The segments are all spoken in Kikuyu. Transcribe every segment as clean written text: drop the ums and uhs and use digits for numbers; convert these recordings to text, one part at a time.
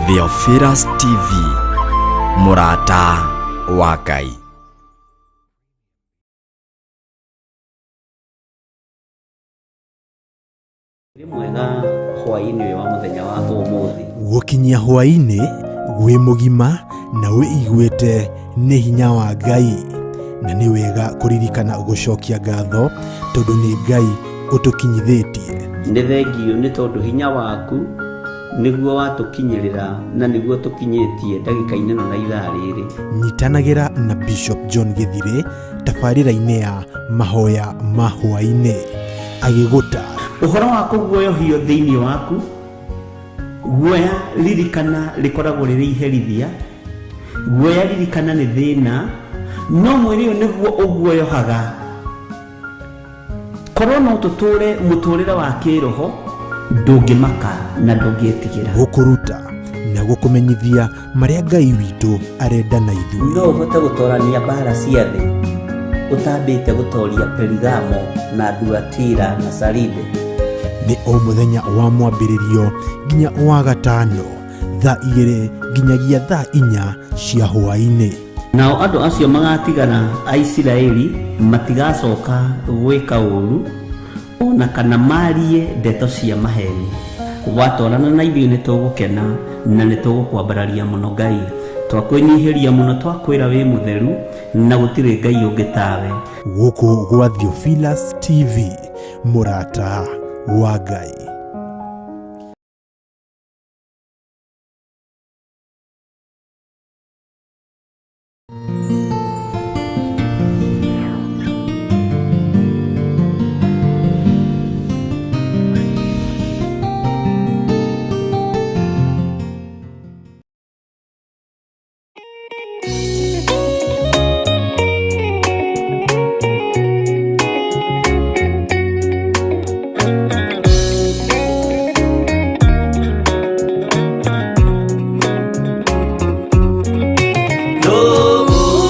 Theophilus TV, mũrata wa Ngai. Nĩ mwega hwaĩ-inĩ ũyũ wa mũthenya wa ũmũthĩ. Gũkinyia hwaĩ-inĩ wĩ mũgima na wĩiguĩte nĩ hinya wa Ngai, na nĩ wega kũririkana gũcokia ngatho tondũ nĩ Ngai ũtũkinyithĩtie. Nĩ thengiũ nĩ tondũ hinya waku nĩguo watũkinyĩrĩra na nĩguo tũkinyĩtie ndagĩka-inĩ ĩno na ithaa rĩrĩ. Nyitanagĩra na Bishop John Gĩthirĩ tabarĩra-inĩ ya mahoya ma hwaĩ-inĩ agĩgũta. Ũhoro wa kũguoyohio thĩinĩ waku, guoya ririkana rĩkoragwo rĩrĩ iherithia, guoya ririkana nĩ thĩna, no mwĩrĩ ũyũ nĩguo ũguoyohaga. Korwo no tũtũre mũtũrĩre wa kĩroho, ndũngĩmaka na ndũngĩtigĩra. Gũkũruta na gũkũmenyithia marĩa Ngai witũ arenda na ithuĩ. No ũhote gũtorania mbara cia thĩ ũtambĩte gũtoria Perigamo na Thuatira na Saride? Nĩ o mũthenya wa mwambĩrĩrio nginya wa gatano thaa 2 nginyagia thaa 4 cia hwaĩ-inĩ. Nao andũ acio magatigara a Isiraeli matigacoka gwĩka ũũru, o na kana maarie ndeto cia maheeni. Watwarana na ithuĩ nĩ tũgũkena na nĩ tũgũkwambararia mũno Ngai. Twakwĩnyihĩria mũno twakwĩra wĩ mũtheru na gũtirĩ Ngai ũngĩ tawe. Gũkũ gwa Theophilus TV, mũrata wa Ngai.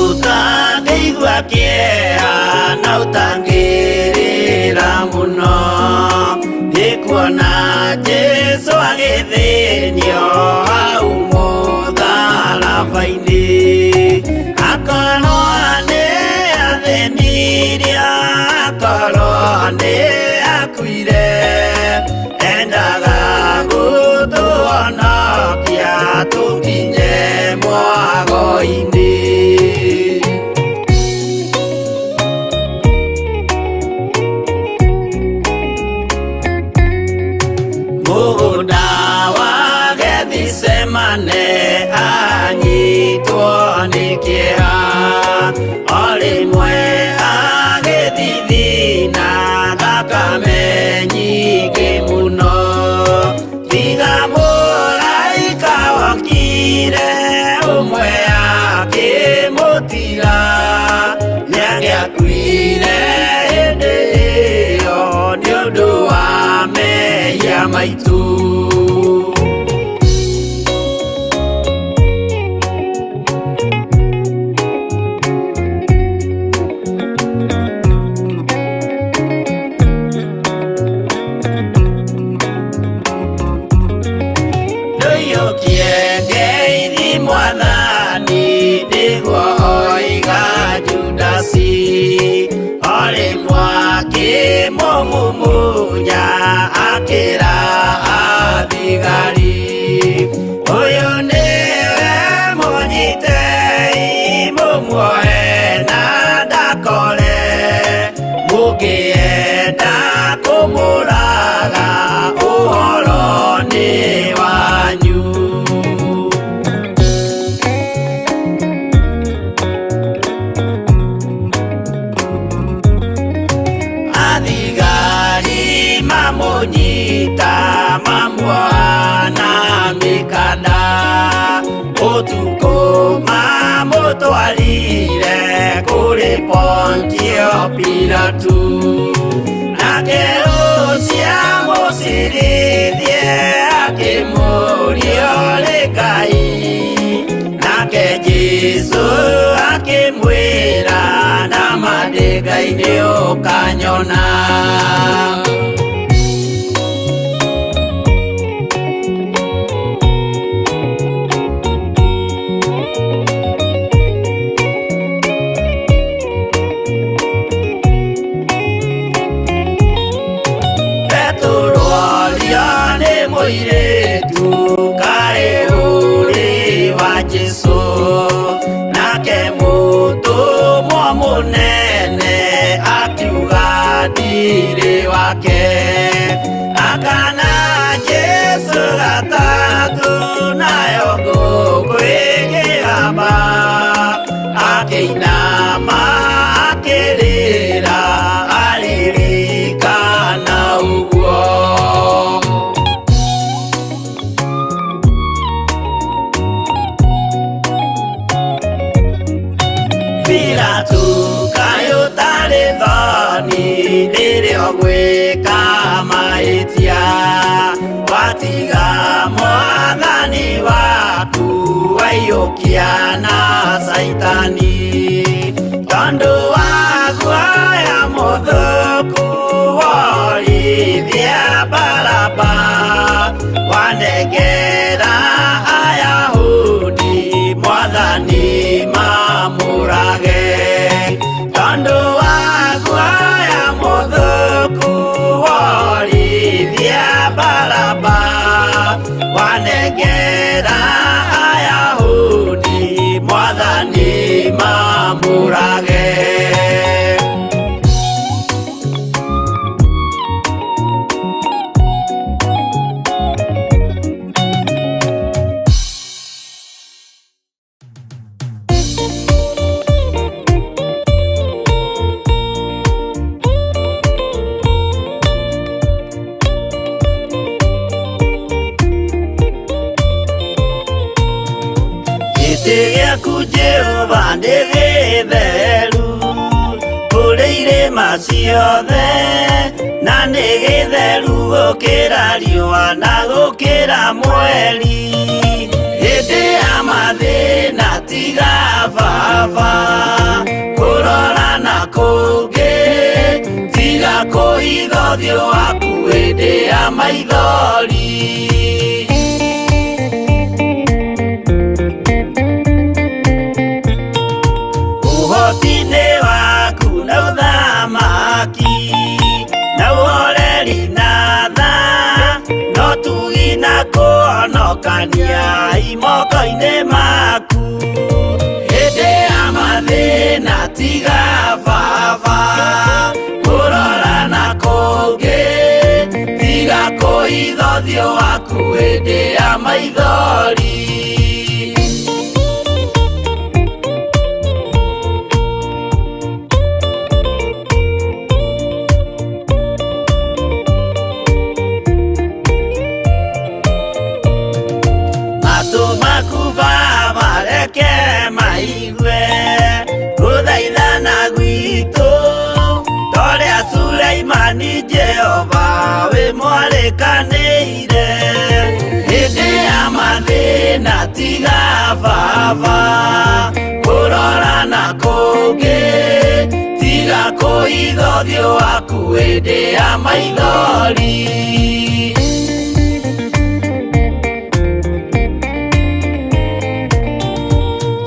Ũtangĩigua kĩeha na ũtangĩrĩra mũno, nĩ kuona Jesũ agĩthĩnio hau mũtharaba-inĩ. Akorwo nĩ athĩnirie, akorwo nĩ akuire, endaga gũtũhonokia tũkinye mwago-inĩ. Mũgũnda wa Gethisemane anyitwo nĩ kĩeha, o rĩmwe agĩthithina thakame nyingĩ mũno. Tiga mũraika wokire ũmwe akĩmũtiga, nĩangĩakuire hĩndĩ ĩyo nĩ ũndũ wa mehia maitũ. Ndũiyũkie ngeithi Mwathani, nĩguo oiga Judasi, o rĩmwe akĩmũmumunya akĩra athigari, ũyũ nĩwe mũnyitei mũmuoe na ndakore, mũngĩenda kũmũraga ũhoro nĩ wanyu. Athigari mamũnyita mamuoha na mĩkanda, ũtukũ mamũtwarire kũrĩ Pontio Pilatu, nake ũcio amũcirithie akĩmũũria ũrĩ Ngai, nake Jesũ akĩmwĩra nama ndĩ Ngai nĩ ũkanyona. Mũirĩtu kaĩ ũrĩ wa Jesũ, nake mũtũmwo mũnene akiuga ndirĩ wake. Akana Jesũ gatatũ, nayo ngũkũ ĩkĩgamba, akĩinama akĩrĩra aririkana ũguo. Pilato kaĩ ũtarĩ thoni rĩrĩa ũgwĩka mahĩtia, watiga mwathani waku waiyũkia na Caitani, tondũ wa guoya mũthũku worithia Baraba, wanengera Ayahudi mwathani mamũrage, tondũ wa guoya mũthũku worithia Baraba, wanengera Ayahudi mwathani mamũrage. Gĩtĩ gĩaku Jehova nĩ gĩtheru kũrĩ irĩma ciothe, na nĩ gĩtheru gũkĩra riũa na gũkĩra mweri. Hĩndĩ ya mathĩna tiga baba kũrora na kũngĩ, tiga kũhitha ũthiũ waku hĩndĩ ya maithori. Ũhoti-inĩ waku na ũthamaki na ũhoreri na tha, no tugi na kũhonokania imoko-inĩ maku. Hĩndĩ ya mathĩna tiga baba kũrora na kũngĩ, tiga kũhitha ũthiũ waku hĩndĩ ya maithori. Matũ maku Baba reke maigue gũthaithana gwitũ, torĩa Suleimani Jehova wĩ mwarĩkanĩire. Hĩndĩ ya mathĩna tiga baba kũrora na kũngĩ, tiga kũhitha ũthiũ waku hĩndĩ ya maithori.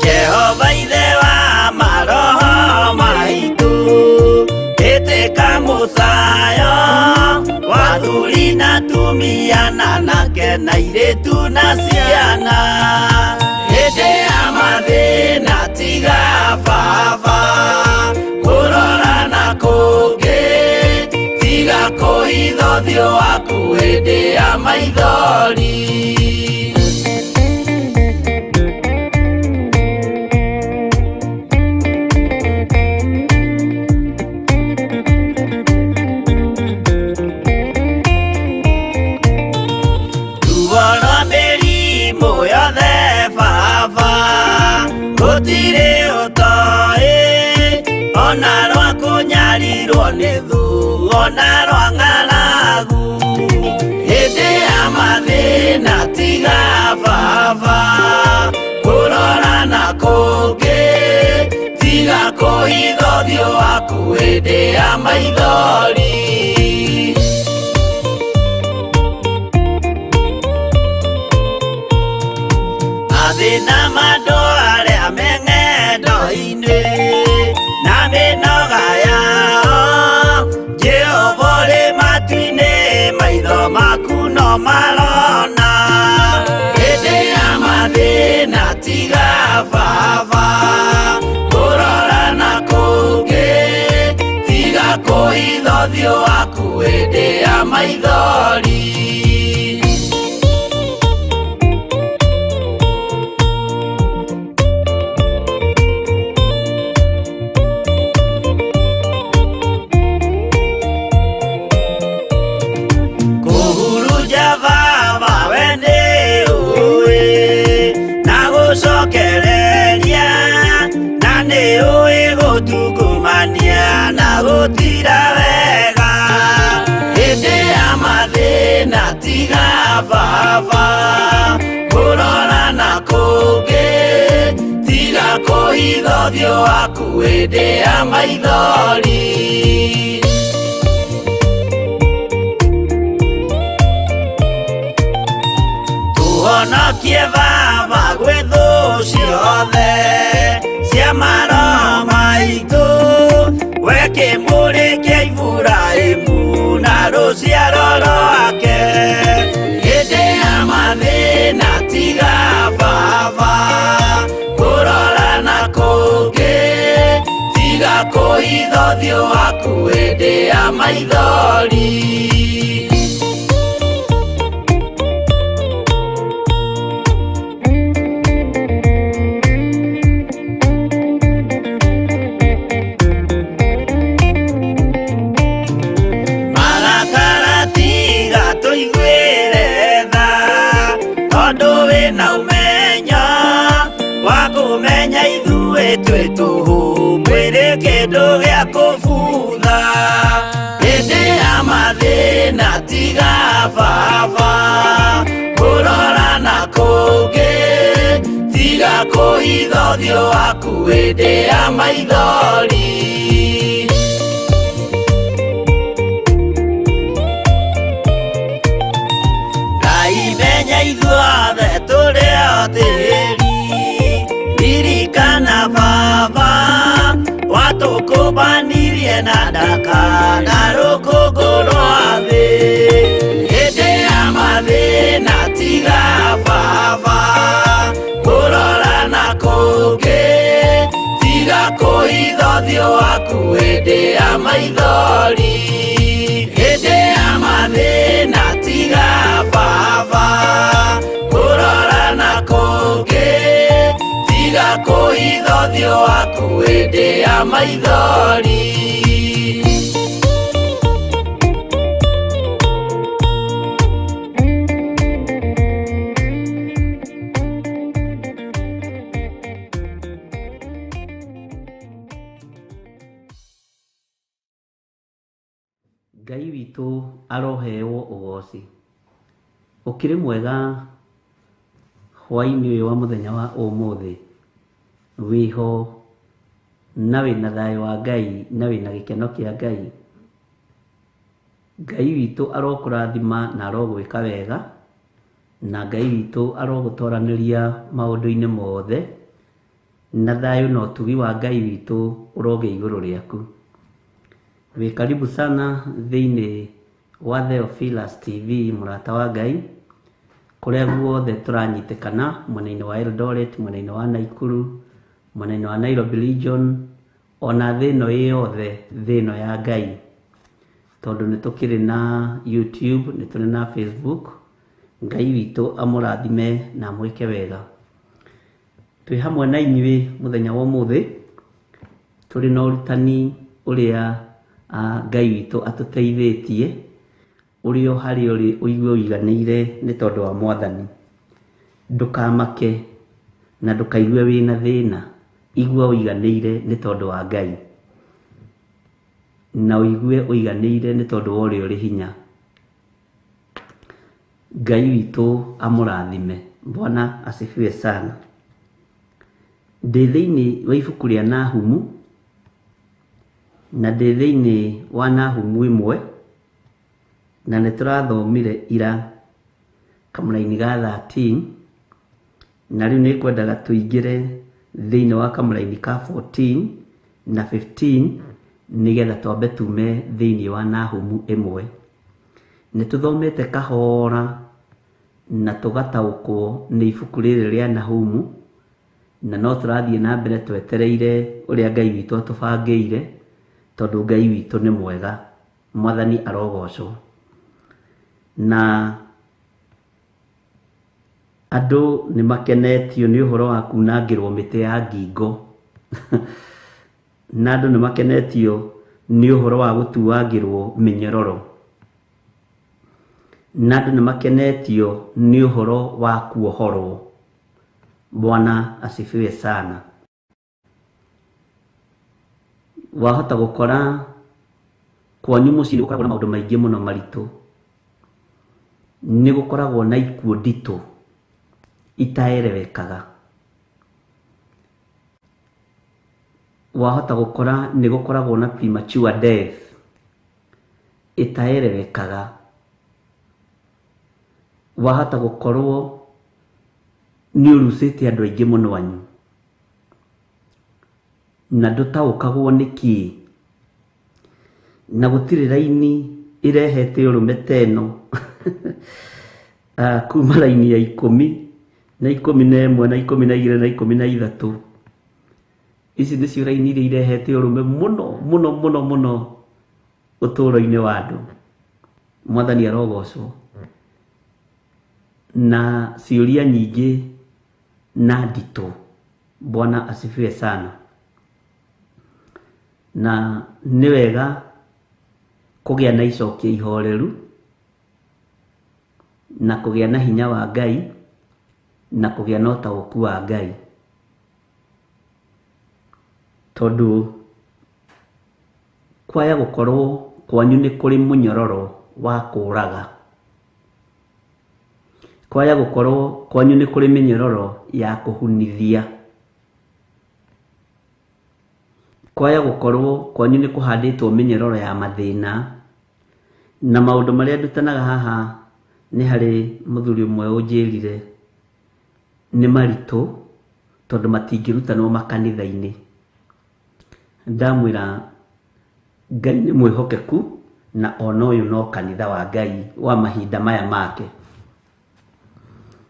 Jehova ithe wa maroho maitũ, ĩtĩka mũcayo wa athuri na atumia na anake na airĩtu na ciana. Hĩndĩ ya mathĩna tiga baba kũrora na kũngĩ, tiga kũhitha ũthiũ waku hĩndĩ ya maithori. Ruo rwa mĩrimũ yothe baba gũtirĩ ũtoĩ, ona rwa kũnyarirwo nĩ thũ, ona rwa ng'aragu. Hĩndĩ ya mathĩna tiga baba kũrora na kũngĩ, tiga kũhitha ũthiũ waku hĩndĩ ya maithori. Mathĩna ma andũ arĩa me ng'endo-inĩ na mĩnoga yao, Jehova ũrĩ matu-inĩ, maitho maku no marona. Kũhitha ũthiũ waku hĩndĩ ya maithori. Kũhurunja baba we nĩ ũĩ na gũcokereria, na nĩ ũĩ gũtungumania na gũtira wega. Hĩndĩ ya mathĩna tiga baba kũrora na kũngĩ, tiga kũhitha ũthiũ waku hĩndĩ ya maithori. Tũhonokie baba gwĩ thũ ciothe cia maroho maitũ, we kĩmũrĩ kĩa Iburahĩmu na rũciaro rwake. Hĩndĩ ya mathĩna tiga baba kũrora na kũngĩ, tiga kũhitha ũthiũ waku hĩndĩ ya maithori. Marakara tiga tũiguĩre tha, tondũ wĩna ũmenyo wa kũmenya ithuĩ twĩ tũhũ, mwĩrĩ kĩndũ gĩa kũbutha. Hĩndĩ ya mathĩna tiga baba kũrora na kũngĩ, tiga kũhitha ũthiũ waku hĩndĩ ya maithori. Ngai menya ithuothe tũrĩ o tĩri, ririkana baba watũkũmbanirie na ndaka na rũkũngũ rwa thĩ. Hĩndĩ ya mathĩna tiga baba kũrora na kũngĩ, tiga kũhitha ũthiũ waku hĩndĩ ya maithori. Hĩndĩ ya mathĩna tiga baba kũrora na kũngĩ, tiga kũhitha ũthiũ waku hĩndĩ ya maithori. Ngai witũ arohewo ũgoci. Ũkĩrĩ mwega hwaĩ-inĩ ũyũ wa mũthenya wa ũmũthĩ, wĩho na wĩna thayũ wa Ngai na wĩna gĩkeno kĩa Ngai. Ngai witũ arokũrathima na arogwĩka wega, na Ngai witũ arogũtoranĩria maũndũ-inĩ mothe, na thayũ na ũtugi wa Ngai witũ ũrogĩa igũrũ rĩaku. Wĩ karibu sana thĩinĩ wa Theophilus TV, mũrata wa Ngai, kũrĩa guothe tũranyitĩkana, mwena-inĩ wa Eldoret, mwena-inĩ wa Nakuru, mwena-inĩ wa Nairobi region, ona thĩ ĩno ĩ yothe, thĩ ĩno ya Ngai. Tondũ nĩ tũkĩrĩ na YouTube, nĩ tũrĩ na Facebook. Ngai witũ amũrathime na amwĩke wega. Twĩ hamwe na inyuĩ mũthenya wa ũmũthĩ, tũrĩ na ũrutani ũrĩa Ngai witũ atũteithĩtie, ũrĩa o harĩa ũrĩ ũigue ũiganĩire nĩ tondũ wa Mwathani. Ndũkamake na ndũkaigue wĩna thĩna, igua ũiganĩire nĩ tondũ wa Ngai, na ũigue ũiganĩire nĩ tondũ wa ũrĩa ũrĩ hinya. Ngai witũ amũrathime. Bwana asifiwe sana. Ndĩ thĩinĩ wa ibuku rĩa Nahumu, na ndĩ thĩinĩ wa Nahumu ĩmwe, na nĩ tũrathomire ira kamũraini ga 13, na rĩu nĩ ngwendaga tũingĩre thĩinĩ wa kamũraini ka 14 na 15, nĩgetha twambe tume thĩinĩ wa Nahumu ĩmwe. Nĩ tũthomete kahora na tũgataũkwo nĩ ibuku rĩrĩ rĩa Nahumu, na no tũrathiĩ na mbere twetereire ũrĩa Ngai witũ atũbangĩire, Tondũ Ngai witũ nĩ mwega, Mwathani arogocwo. Na andũ nĩ makenetio nĩ ũhoro wa kunangĩrwo mĩtĩ ya ngingo. Na andũ nĩ makenetio nĩ ũhoro wa gũtuangĩrwo mĩnyororo. Na andũ nĩ makenetio nĩ ũhoro wa kuohorwo. Bwana asifiwe sana. Wahota gũkora kwanyu mũciĩ nĩ gũkoragwo na maũndũ maingĩ mũno maritũ. Nĩ gũkoragwo na ikuũ nditũ itaerewekaga. Wahota gũkora nĩ gũkoragwo na premature death itaerewekaga. Wahota gũkorwo nĩ ũrucĩte andũ aingĩ mũno anyu na ndũtaũkagwo nĩ kĩĩ, na gũtirĩ raini ĩrehete ũrũme ta ĩno kuma raini ya 11 na 11 na 12 na 13. Ici nĩcio raini iria irehete ũrũme mũno mũno mũno mũno ũtũũro-inĩ wa andũ. Mwathani arogocwo. Na ciũria nyingĩ na nditũ. Bwana asifiwe sana. Na nĩ wega kũgĩa na icokia ihoreru na kũgĩa na hinya wa Ngai na kũgĩa na ũtaũku wa Ngai, tondũ kwaya gũkorwo kwanyu nĩ kũrĩ mũnyororo wa kũraga, kwaya gũkorwo kwanyu nĩ kũrĩ mĩnyororo ya kũhunithia, kwaya gũkorwo kwanyu nĩ kũhandĩtwo mĩnyororo ya mathĩna. Na maũndũ marĩa ndutanaga haha nĩ harĩ mũthuri ũmwe ũnjĩrire nĩ maritũ tondũ matingĩrutanwo makanitha-inĩ. Ndamwĩra Ngai nĩ mwĩhokeku na ona ũyũ no kanitha wa Ngai wa mahinda maya make.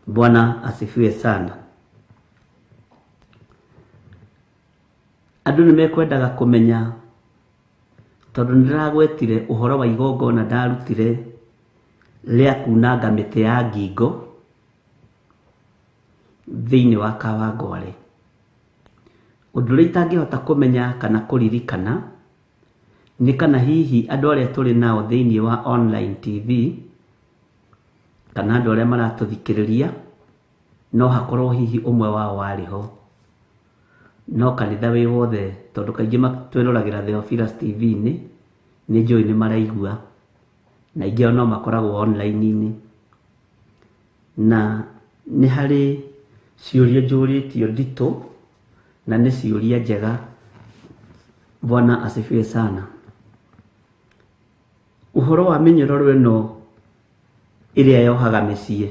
Bwana asifiwe sana. Andũ nĩ mekwendaga kũmenya tondũ nĩndĩragwetire ũhoro wa igongona ndarutire rĩa kunanga mĩtĩ ya ngingo thĩinĩ wa Kawangware. Ũndũ ũrĩa itangĩhota kũmenya kana kũririkana nĩ kana hihi andũ arĩa tũrĩ nao thĩinĩ wa online TV kana andũ arĩa maratũthikĩrĩria no hakorwo hihi ũmwe wao warĩ ho. No kanitha wĩ wothe tondũ kaingĩ twĩroragĩra Theophilus TV-inĩ, nĩ njũĩ nĩ maraigua na aingĩ ao no makoragwo online-inĩ. Na nĩ harĩ ciũria njũrĩtio nditũ na nĩ ciũria njega. Bwana asifiwe sana. Ũhoro wa mĩnyororo ĩno ĩrĩa yohaga mĩciĩ,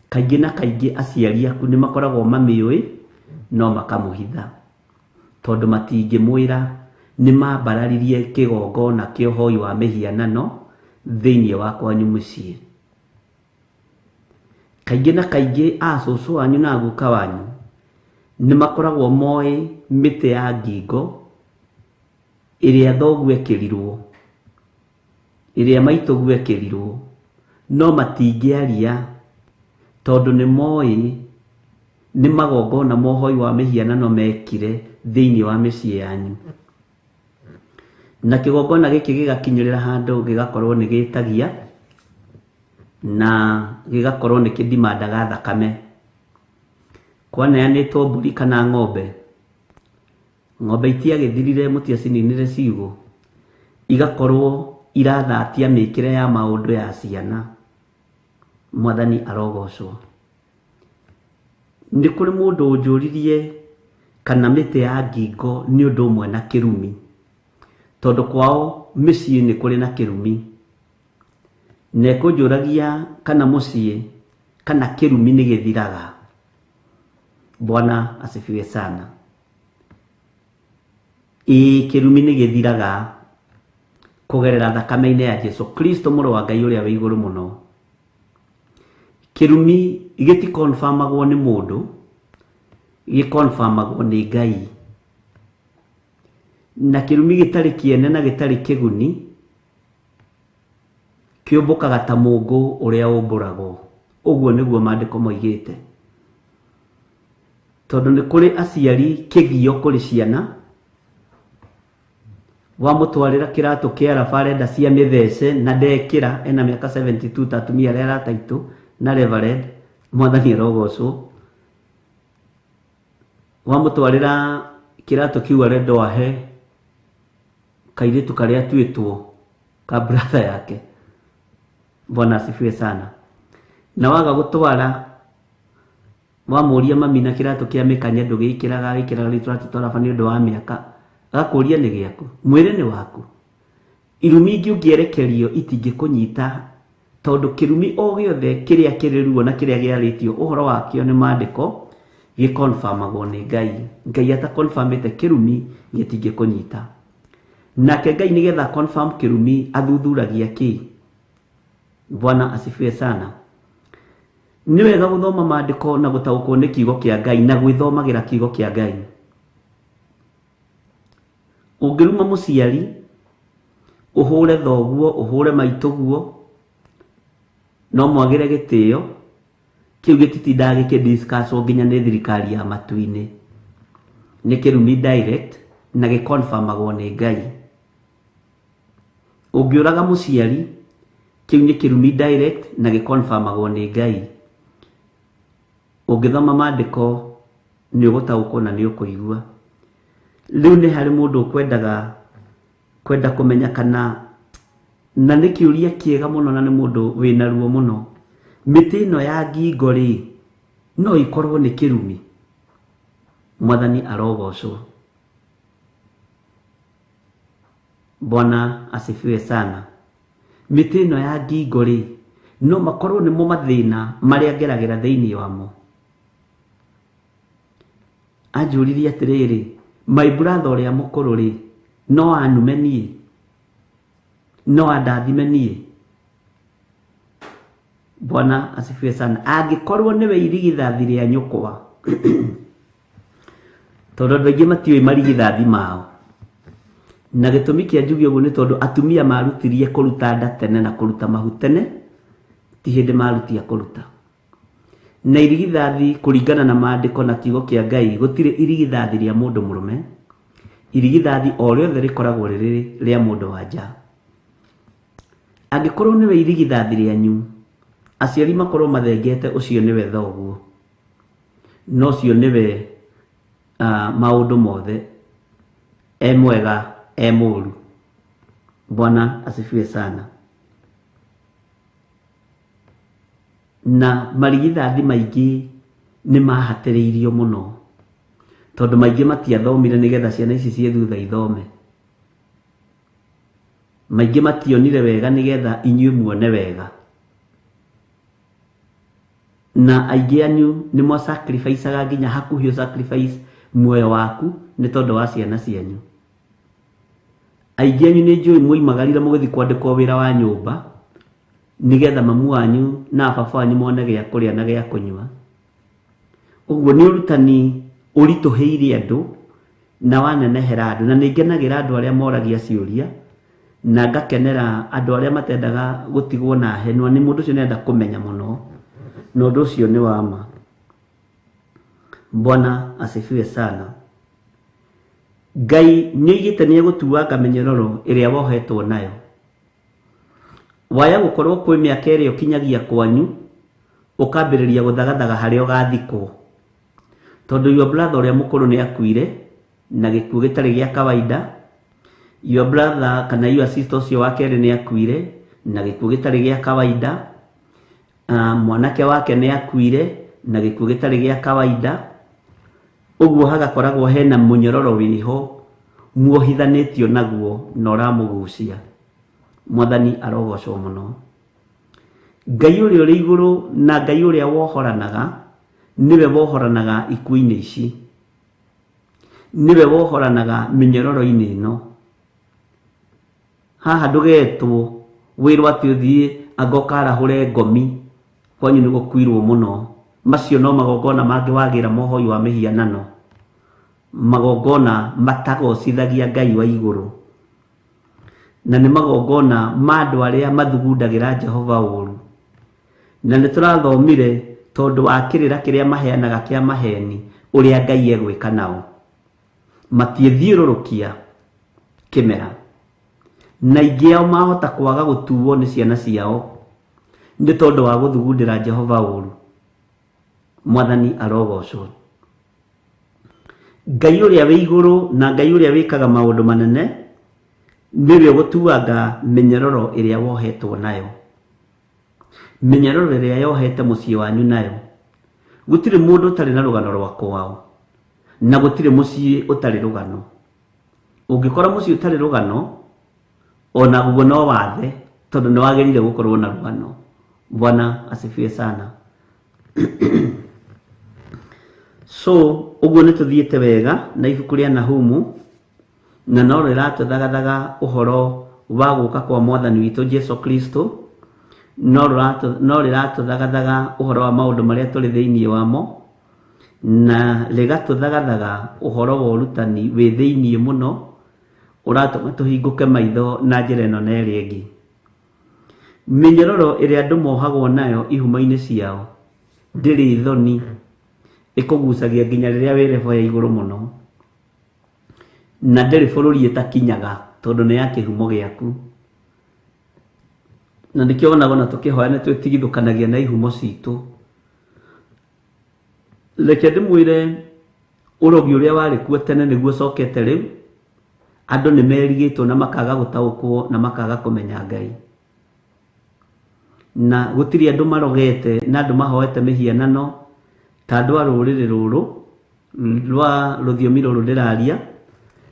kaingĩ na kaingĩ aciari aku nĩ makoragwo mamĩũĩ no makamũhitha tondũ matingĩmwĩra nĩ mambararirie kĩgongona kĩa ũhoi wa mĩhianano thĩinĩ wa kwanyu mũciĩ. Kaingĩ na kaingĩ acũcũ wanyu na aguka wanyu nĩ makoragwo moĩ mĩtĩ ya ngingo ĩrĩa thoguo ekĩrirwo, ĩrĩa maitũguo ekĩrirwo, no matingĩaria tondũ nĩ moĩ nĩ magongona ma ũhoi wa mĩhianano mekire thĩinĩ wa mĩciĩ yanyu. Na kĩgongona gĩkĩ gĩgakinyĩrĩra handũ gĩgakorwo nĩ gĩtagia na gĩgakorwo nĩ kĩndimandaga thakame. Kwaneanĩtwo mbũri kana ng'ombe, ng'ombe itiagĩthirire mũtiacininire ciugũ, igakorwo irathatia mĩkĩre ya maũndũ ya ciana. Mwathani arogocwo. Nĩ kũrĩ mũndũ ũnjũririe kana mĩtĩ ya ngingo nĩ ũndũ ũmwe na kĩrumi, tondũ kwao mĩciĩ nĩ kũrĩ na kĩrumi. Na ekũnjũragia kana mũciĩ kana kĩrumi nĩ gĩthiraga. Bwana asifiwe sana. Ĩĩ, kĩrumi nĩ gĩthiraga kũgerera thakame-inĩ ya Jesu Kristo mũrũ wa Ngai ũrĩa wĩ igũrũ mũno. Kĩrumi gĩtikonfamagwo nĩ mũndũ, gĩkonfamagwo nĩ Ngai. Na kĩrumi gĩtarĩ kĩene na gĩtarĩ kĩguni kĩũmbũkaga ta mũngũ ũrĩa ũmbũragwo. Ũguo nĩguo maandĩko moigĩte. Tondũ nĩ kũrĩ aciari kĩgio kũrĩ ciana, wamũtwarĩra kĩratũ kĩa raba arenda cia mĩthece na ndekĩra, ena mĩaka 72 ta atumia arĩa arata aitũ na reverend, mwathani arogocwo. Wamũtwarĩra kĩratũ kĩu arenda ahe kairĩtu karĩa atuĩtwo ka brother yake. Bwana asifiwe sana. Na waga gũtwara, wamũria mami na kĩratũ kĩa mĩkanye ndũgĩkĩraga, wĩkĩraga rĩu tũratũ twa raba nĩ ũndũ wa mĩaka, agakũria nĩ gĩaku, mwĩrĩ nĩ waku. Irumi ingĩ ũngĩerekerio itingĩkũnyita, tondũ kĩrumi o gĩothe kĩrĩa kĩrĩ ruo na kĩrĩa gĩarĩtio ũhoro wakĩo nĩ maandĩko gĩkonfamagwo nĩ Ngai. Ngai atakonfamĩte kĩrumi gĩtingĩkũnyita. Nake Ngai nĩgetha confirm kĩrumi athuthuragia kĩ? Bwana asifiwe sana. Nĩ wega gũthoma maandĩko na gũtaũkwo nĩ kiugo kĩa Ngai na gwĩthomagĩra kiugo kĩa Ngai. Ũngĩruma mũciari, ũhũre thoguo, ũhũre maitũguo, no mwagĩre gĩtĩo, kĩu gĩtitindaga gĩkĩdiscusswo nginya nĩ thirikari ya matu-inĩ. Nĩ kĩrumi direct na gĩkonfamagwo nĩ Ngai. Ũngĩũraga mũciari, kĩu nĩ kĩrumi direct na gĩkonfamagwo nĩ Ngai. Ũngĩthoma maandĩko nĩ ũgũtaũkwo na nĩ ũkũigua. Rĩu nĩ harĩ mũndũ ũkwendaga kwenda kũmenya kana, na nĩ kĩũria kĩega mũno na nĩ mũndũ wĩna ruo mũno, mĩtĩ ĩno ya ngingo rĩ, no ĩkorwo nĩ kĩrumi? Mwathani arogocwo. Bwana asifiwe sana. Mĩtĩ ĩno ya ngingo rĩ, no makorwo nĩmo mathĩna marĩa ngeragĩra thĩinĩ wamo. Anjũririe atĩrĩrĩ, my brother ũrĩa mũkũrũ rĩ, no anume niĩ? No andathime niĩ? Bwana asifiwe sana. Angĩkorwo nĩwe irigithathi rĩa nyũkwa, tondũ andũ aingĩ matiũĩ marigithathi mao. Na gĩtũmi kĩa njuge ũguo nĩ tondũ atumia marutirie kũruta nda tene na kũruta mahu tene, ti hĩndĩ marutia kũruta. Na irigithathi kũringana na maandĩko na kiugo kĩa Ngai, gũtirĩ irigithathi rĩa mũndũ mũrũme. Irigithathi o rĩothe rĩkoragwo rĩrĩ rĩa mũndũ wa nja. Angĩkorwo nĩwe irigithathi rĩanyu, aciari makorwo mathengete ũcio nĩwe thoguo, no ũcio nĩwe maũndũ mothe, e mwega e mũũru. Bwana asifiwe sana. Na marigithathi maingĩ nĩ mahatĩrĩirio mũno, tondũ maingĩ matiathomire nĩgetha ciana ici ciĩ thutha ithome. Maingĩ mationire wega nĩgetha inyuĩ muone wega. Na aingĩ anyu nĩ mwa sacrifice-aga nginya hakuhĩ sacrifice muoyo waku nĩ tondũ wa ciana cianyu. Aingĩ anyu nĩ njũĩ mwoimagarire mũgĩthiĩ kwandĩkwo wĩra wa nyũmba nĩgetha mamu wanyu na baba wanyu mone gĩa kũrĩa na gĩa kũnyua. Ũguo nĩ ũrutani ũritũhĩire andũ na wanenehera andũ, na nĩ ngenagĩra andũ arĩa moragia ciũria na ngakenera andũ arĩa matendaga gũtigwo na henwa, nĩ mũndũ ũcio nĩarenda kũmenya mũno, na ũndũ ũcio nĩ wa ma. Bwana asifiwe sana. Ngai nĩoigĩte nĩegũtuanga mĩnyororo ĩrĩa wohetwo nayo. Waya gũkorwo kwĩ mĩaka ĩrĩa ũkinyagia kwanyu, ũkambĩrĩria gũthagathaga harĩa ũgathikwo. Tondũ your brother ũrĩa mũkũrũ nĩakuire na gĩkuũ gĩtarĩ gĩa kawaida, your brother kana your sister ũcio wa kerĩ nĩakuire na gĩkuũ gĩtarĩ gĩa kawaida, mwanake wake nĩakuire na gĩkuũ gĩtarĩ gĩa kawaida. Ũguo hagakoragwo hena mũnyororo wĩho muohithanĩtio naguo na ũramũgucia. Mwathani arogocwo mũno. Ngai ũrĩa ũrĩ igũrũ na Ngai ũrĩa wohoranaga nĩwe wohoranaga ikuũ-inĩ ici, nĩwe wohoranaga mĩnyororo-inĩ ĩno. Haha ndũgetwo wĩrwo atĩ ũthiĩ anga ũkarahũre ngomi, kwanyu nĩ gũkuirwo mũno. Macio no magongona mangĩ wagĩra mohoi wa mĩhianano. Magongona matagocithagia Ngai wa igũrũ, na nĩ magongona ma andũ arĩa mathugundagĩra Jehova ũũru. Na nĩ tũrathomire tondũ wa kĩrĩra kĩrĩa maheanaga kĩa maheni ũrĩa Ngai egwĩka nao. Matiĩthiũrũrũkia kĩmera, na aingĩ ao mahota kwaga gũtuo nĩ ciana ciao nĩ tondũ wa gũthugundĩra Jehova ũũru. Mwathani arogocwo. Ngai ũrĩa wĩ igũrũ na Ngai ũrĩa wĩkaga maũndũ manene nĩwe ũgũtuanga mĩnyororo ĩrĩa wohetwo nayo, mĩnyororo ĩrĩa yohete mũciĩ wanyu nayo. Gũtirĩ mũndũ ũtarĩ na rũgano rwa kwao, na gũtirĩ mũciĩ ũtarĩ rũgano. Ũngĩkora mũciĩ ũtarĩ rũgano, ona guo no wathe, tondũ nĩ wagĩrĩire gũkorwo na rũgano. Bwana asifiwe sana. So ũguo nĩ tũthiĩte wega na ibuku rĩa Nahumu, na no rĩratũthagathaga ũhoro wa gũka kwa Mwathani witũ Jesu Kristo, no rĩratũthagathaga ũhoro wa maũndũ marĩa tũrĩ thĩinĩ wamo, na rĩgatũthagathaga ũhoro wa ũrutani wĩ thĩinĩ mũno ũratũma tũhingũke maitho na njĩra ĩno na ĩrĩa ĩngĩ. Mĩnyororo ĩrĩa andũ mohagwo nayo ihumo-inĩ ciao ndĩrĩ thoni, ĩkũgucagia nginya rĩrĩa wĩ level ya igũrũ mũno, na ndĩrĩ bũrũri ĩtakinyaga tondũ nĩ ya kĩhumo gĩaku. Na nĩkĩo wonaga ona tũkĩhoya nĩ twĩtigithũkanagia na ihumo citũ. Reke ndĩmwĩre ũrogi ũrĩa warĩ kuo tene nĩguo ũcokete rĩu. Andũ nĩ merigĩtwo na makaga gũtaũkwo na makaga kũmenya Ngai. Na gũtirĩ andũ marogete na andũ mahoete mĩhianano ta andũ a rũrĩrĩ rũrũ rwa rũthiomi rũrũ ndĩraria,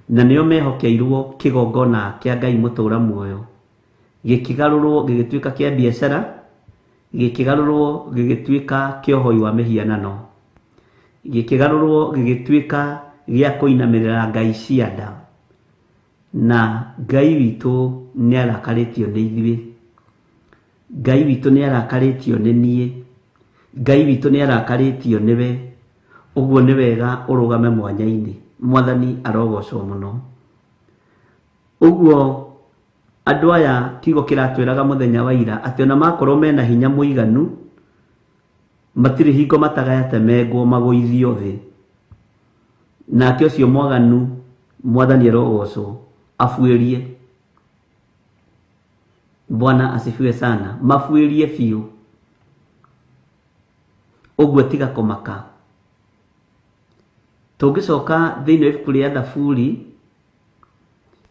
na nĩo mehokeirwo kĩgongona kĩa Ngai mũtũra muoyo, gĩkĩgarũrwo gĩgĩtuĩka kĩa biacara, gĩkĩgarũrwo gĩgĩtuĩka kĩa ũhoi wa mĩhianano, gĩkĩgarũrwo gĩgĩtuĩka gĩa kũinamĩrĩra Ngai cia nda. Na Ngai witũ nĩ arakarĩtio nĩ ithuĩ, Ngai witũ nĩ arakarĩtio nĩ niĩ, Ngai witũ nĩ arakarĩtio nĩwe. Ũguo nĩ wega ũrũgame mwanya-inĩ. Mwathani arogocwo mũno. Ũguo andũ aya kiugo kĩratwĩraga mũthenya wa ira atĩ ona makorwo mena hinya mũiganu, matirĩ hingo matagayatemengwo magũithio thĩ. Nake ũcio mwaganu, Mwathani arogocwo, abuĩrie. Bwana asifiwe sana. Mabuĩrie biũ. Ũguo tiga kũmaka. Tũngĩcoka thĩinĩ wa ibuku rĩa Thaburi,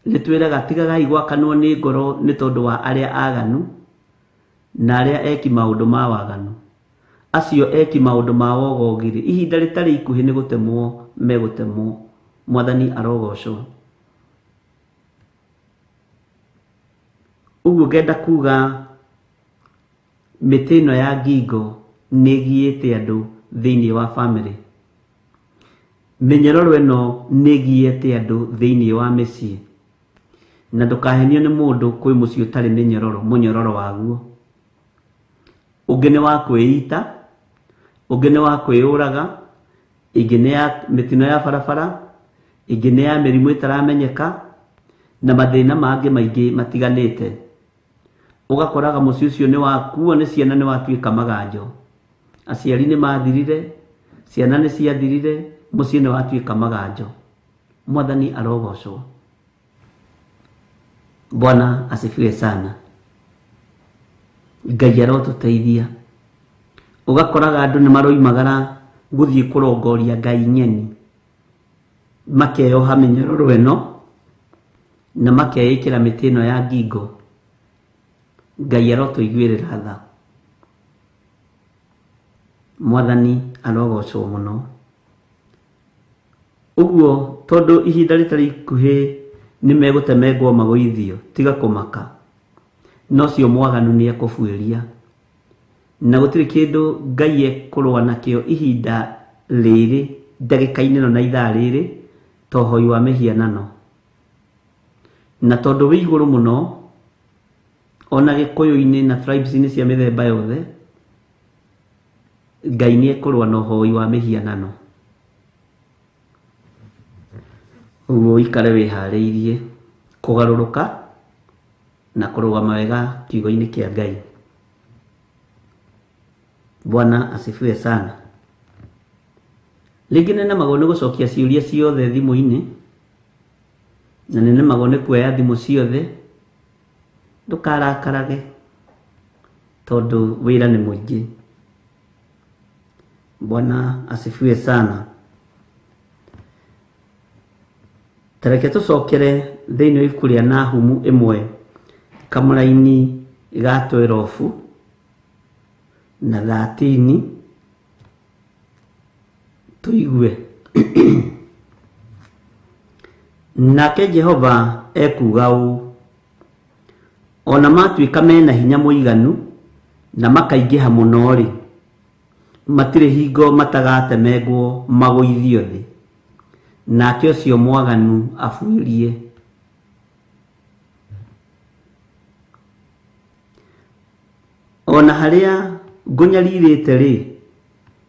nĩtwĩraga tigagai gwakanwo nĩ ngoro nĩ tondũ wa arĩa aganu na arĩa eki maũndũ ma waganu. Acio eki maũndũ ma wogogi-rĩ, ihinda rĩtarĩ ikuhĩ nĩ gũtemwo megũtemwo. Mwathani arogocwo. Ũguo ngenda kuga mĩtĩ ĩno ya ngingo nĩ ĩgiĩte andũ thĩinĩ wa family. Mĩnyororo ĩno nĩ ĩgiĩte andũ thĩinĩ wa mĩciĩ. Na ndũkahenio nĩ mũndũ kwĩ mũciĩ ũtarĩ mĩnyororo, mũnyororo waguo. Ũngĩ nĩ wa kwĩita, ũngĩ nĩ wa kwĩyũraga, ĩngĩ nĩ ya mĩtino ya barabara, ĩngĩ nĩ ya mĩrimũ ĩtaramenyeka, na mathĩna mangĩ maingĩ matiganĩte. Ũgakoraga mũciĩ ũcio nĩ wakuo nĩ ciana, nĩ watuĩka maganjo. Aciari nĩ mathirire, ciana nĩ ciathirire, mũciĩ nĩ watuĩka maganjo. Mwathani arogocwo. Bwana asifiwe sana. Ngai arotũteithia. Ũgakoraga andũ nĩ maroimagara gũthiĩ kũrongoria Ngai ng'eni, makeyoha mĩnyororo ĩno na makeĩkĩra mĩtĩ ĩno ya ngingo. Ngai arotũiguĩrĩra tha. Mwathani arogocwo mũno. Ũguo tondũ ihinda rĩtarĩ ikuhĩ nĩ megũtemengwo magũithio, tiga kũmaka. No ũcio mwaganu nĩ ekũbuĩria. Na gũtirĩ kĩndũ Ngai ekũrũa nakĩo ihinda rĩrĩ, ndagĩka-inĩ ĩno na ithaa rĩrĩ, ta ũhoi wa mĩhianano. Na tondũ wĩ igũrũ mũno, ona Gĩkũyũ-inĩ na tribes-inĩ cia mĩthemba yothe, Ngai nĩ ekũrũa na ũhoi wa mĩhianano. Ũguo ũikare wĩharĩirie kũgarũrũka na kũrũgama wega kiugo-inĩ kĩa Ngai. Bwana asifiwe sana. Rĩngĩ nĩnemagwo nĩ gũcokia ciũria ciothe thimũ-inĩ, na nĩnemagwo nĩ kuoya thimũ ciothe. Ndũkarakarage tondũ wĩra nĩ mũingĩ. Bwana asifiwe sana. Tareke tũcokere thĩinĩ wa ibuku rĩa Nahumu 1 kamũraini ga 12 na 13 tũigue. Nake Jehova ekuuga ũũ, ona matuĩka mena hinya mũiganu na makaingĩha mũno-rĩ, matirĩ hingo matagatemengwo magũithio thĩ, nake ũcio mwaganu abuĩrie. Ona harĩa ngũnyarirĩte-rĩ,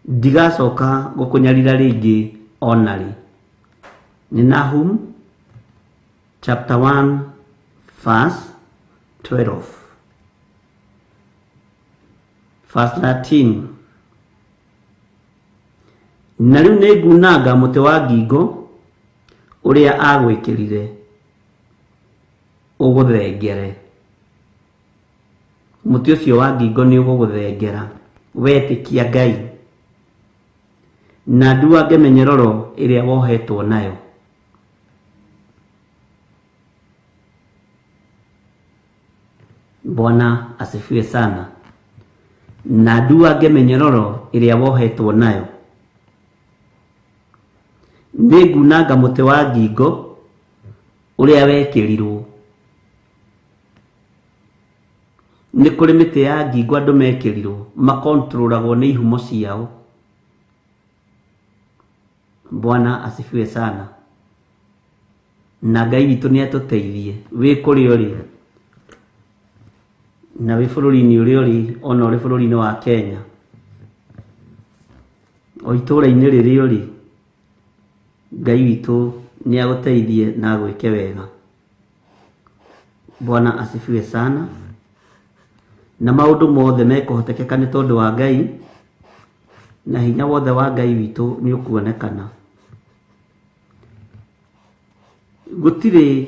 ndigacoka gũkũnyarira rĩngĩ ona rĩ. Nĩ Nahum chapter 1 verse 12. Verse 13. Na rĩu nĩngunanga mũtĩ wa ngingo ũrĩa agwĩkĩrire ũgũthengere. Mũtĩ ũcio wa ngingo nĩ ũgũgũthengera wetĩkia Ngai, na nduange mĩnyororo ĩrĩa wohetwo nayo. Bwana asifiwe sana. Na nduange mĩnyororo ĩrĩa wohetwo nayo. Nĩngunanga mũtĩ wa ngingo ũrĩa wekĩrirwo. Nĩ kũrĩ mĩtĩ ya ngingo andũ mekĩrirwo, makontrolagwo nĩ ihumo ciao. Bwana asifiwe sana. Na Ngai witũ nĩ atũteithie wĩ kũrĩa ũrĩ na wĩ bũrũri-inĩ ũrĩa ũrĩ, ona ũrĩ bũrũri-inĩ wa Kenya, o itũũra-inĩ rĩrĩa ũrĩ, Ngai witũ nĩ agũteithie na agwĩke wega. Bwana asifiwe sana. Na maũndũ mothe mekũhotekeka nĩ tondũ wa Ngai, na hinya wothe wa Ngai witũ nĩ ũkuonekana. Gũtirĩ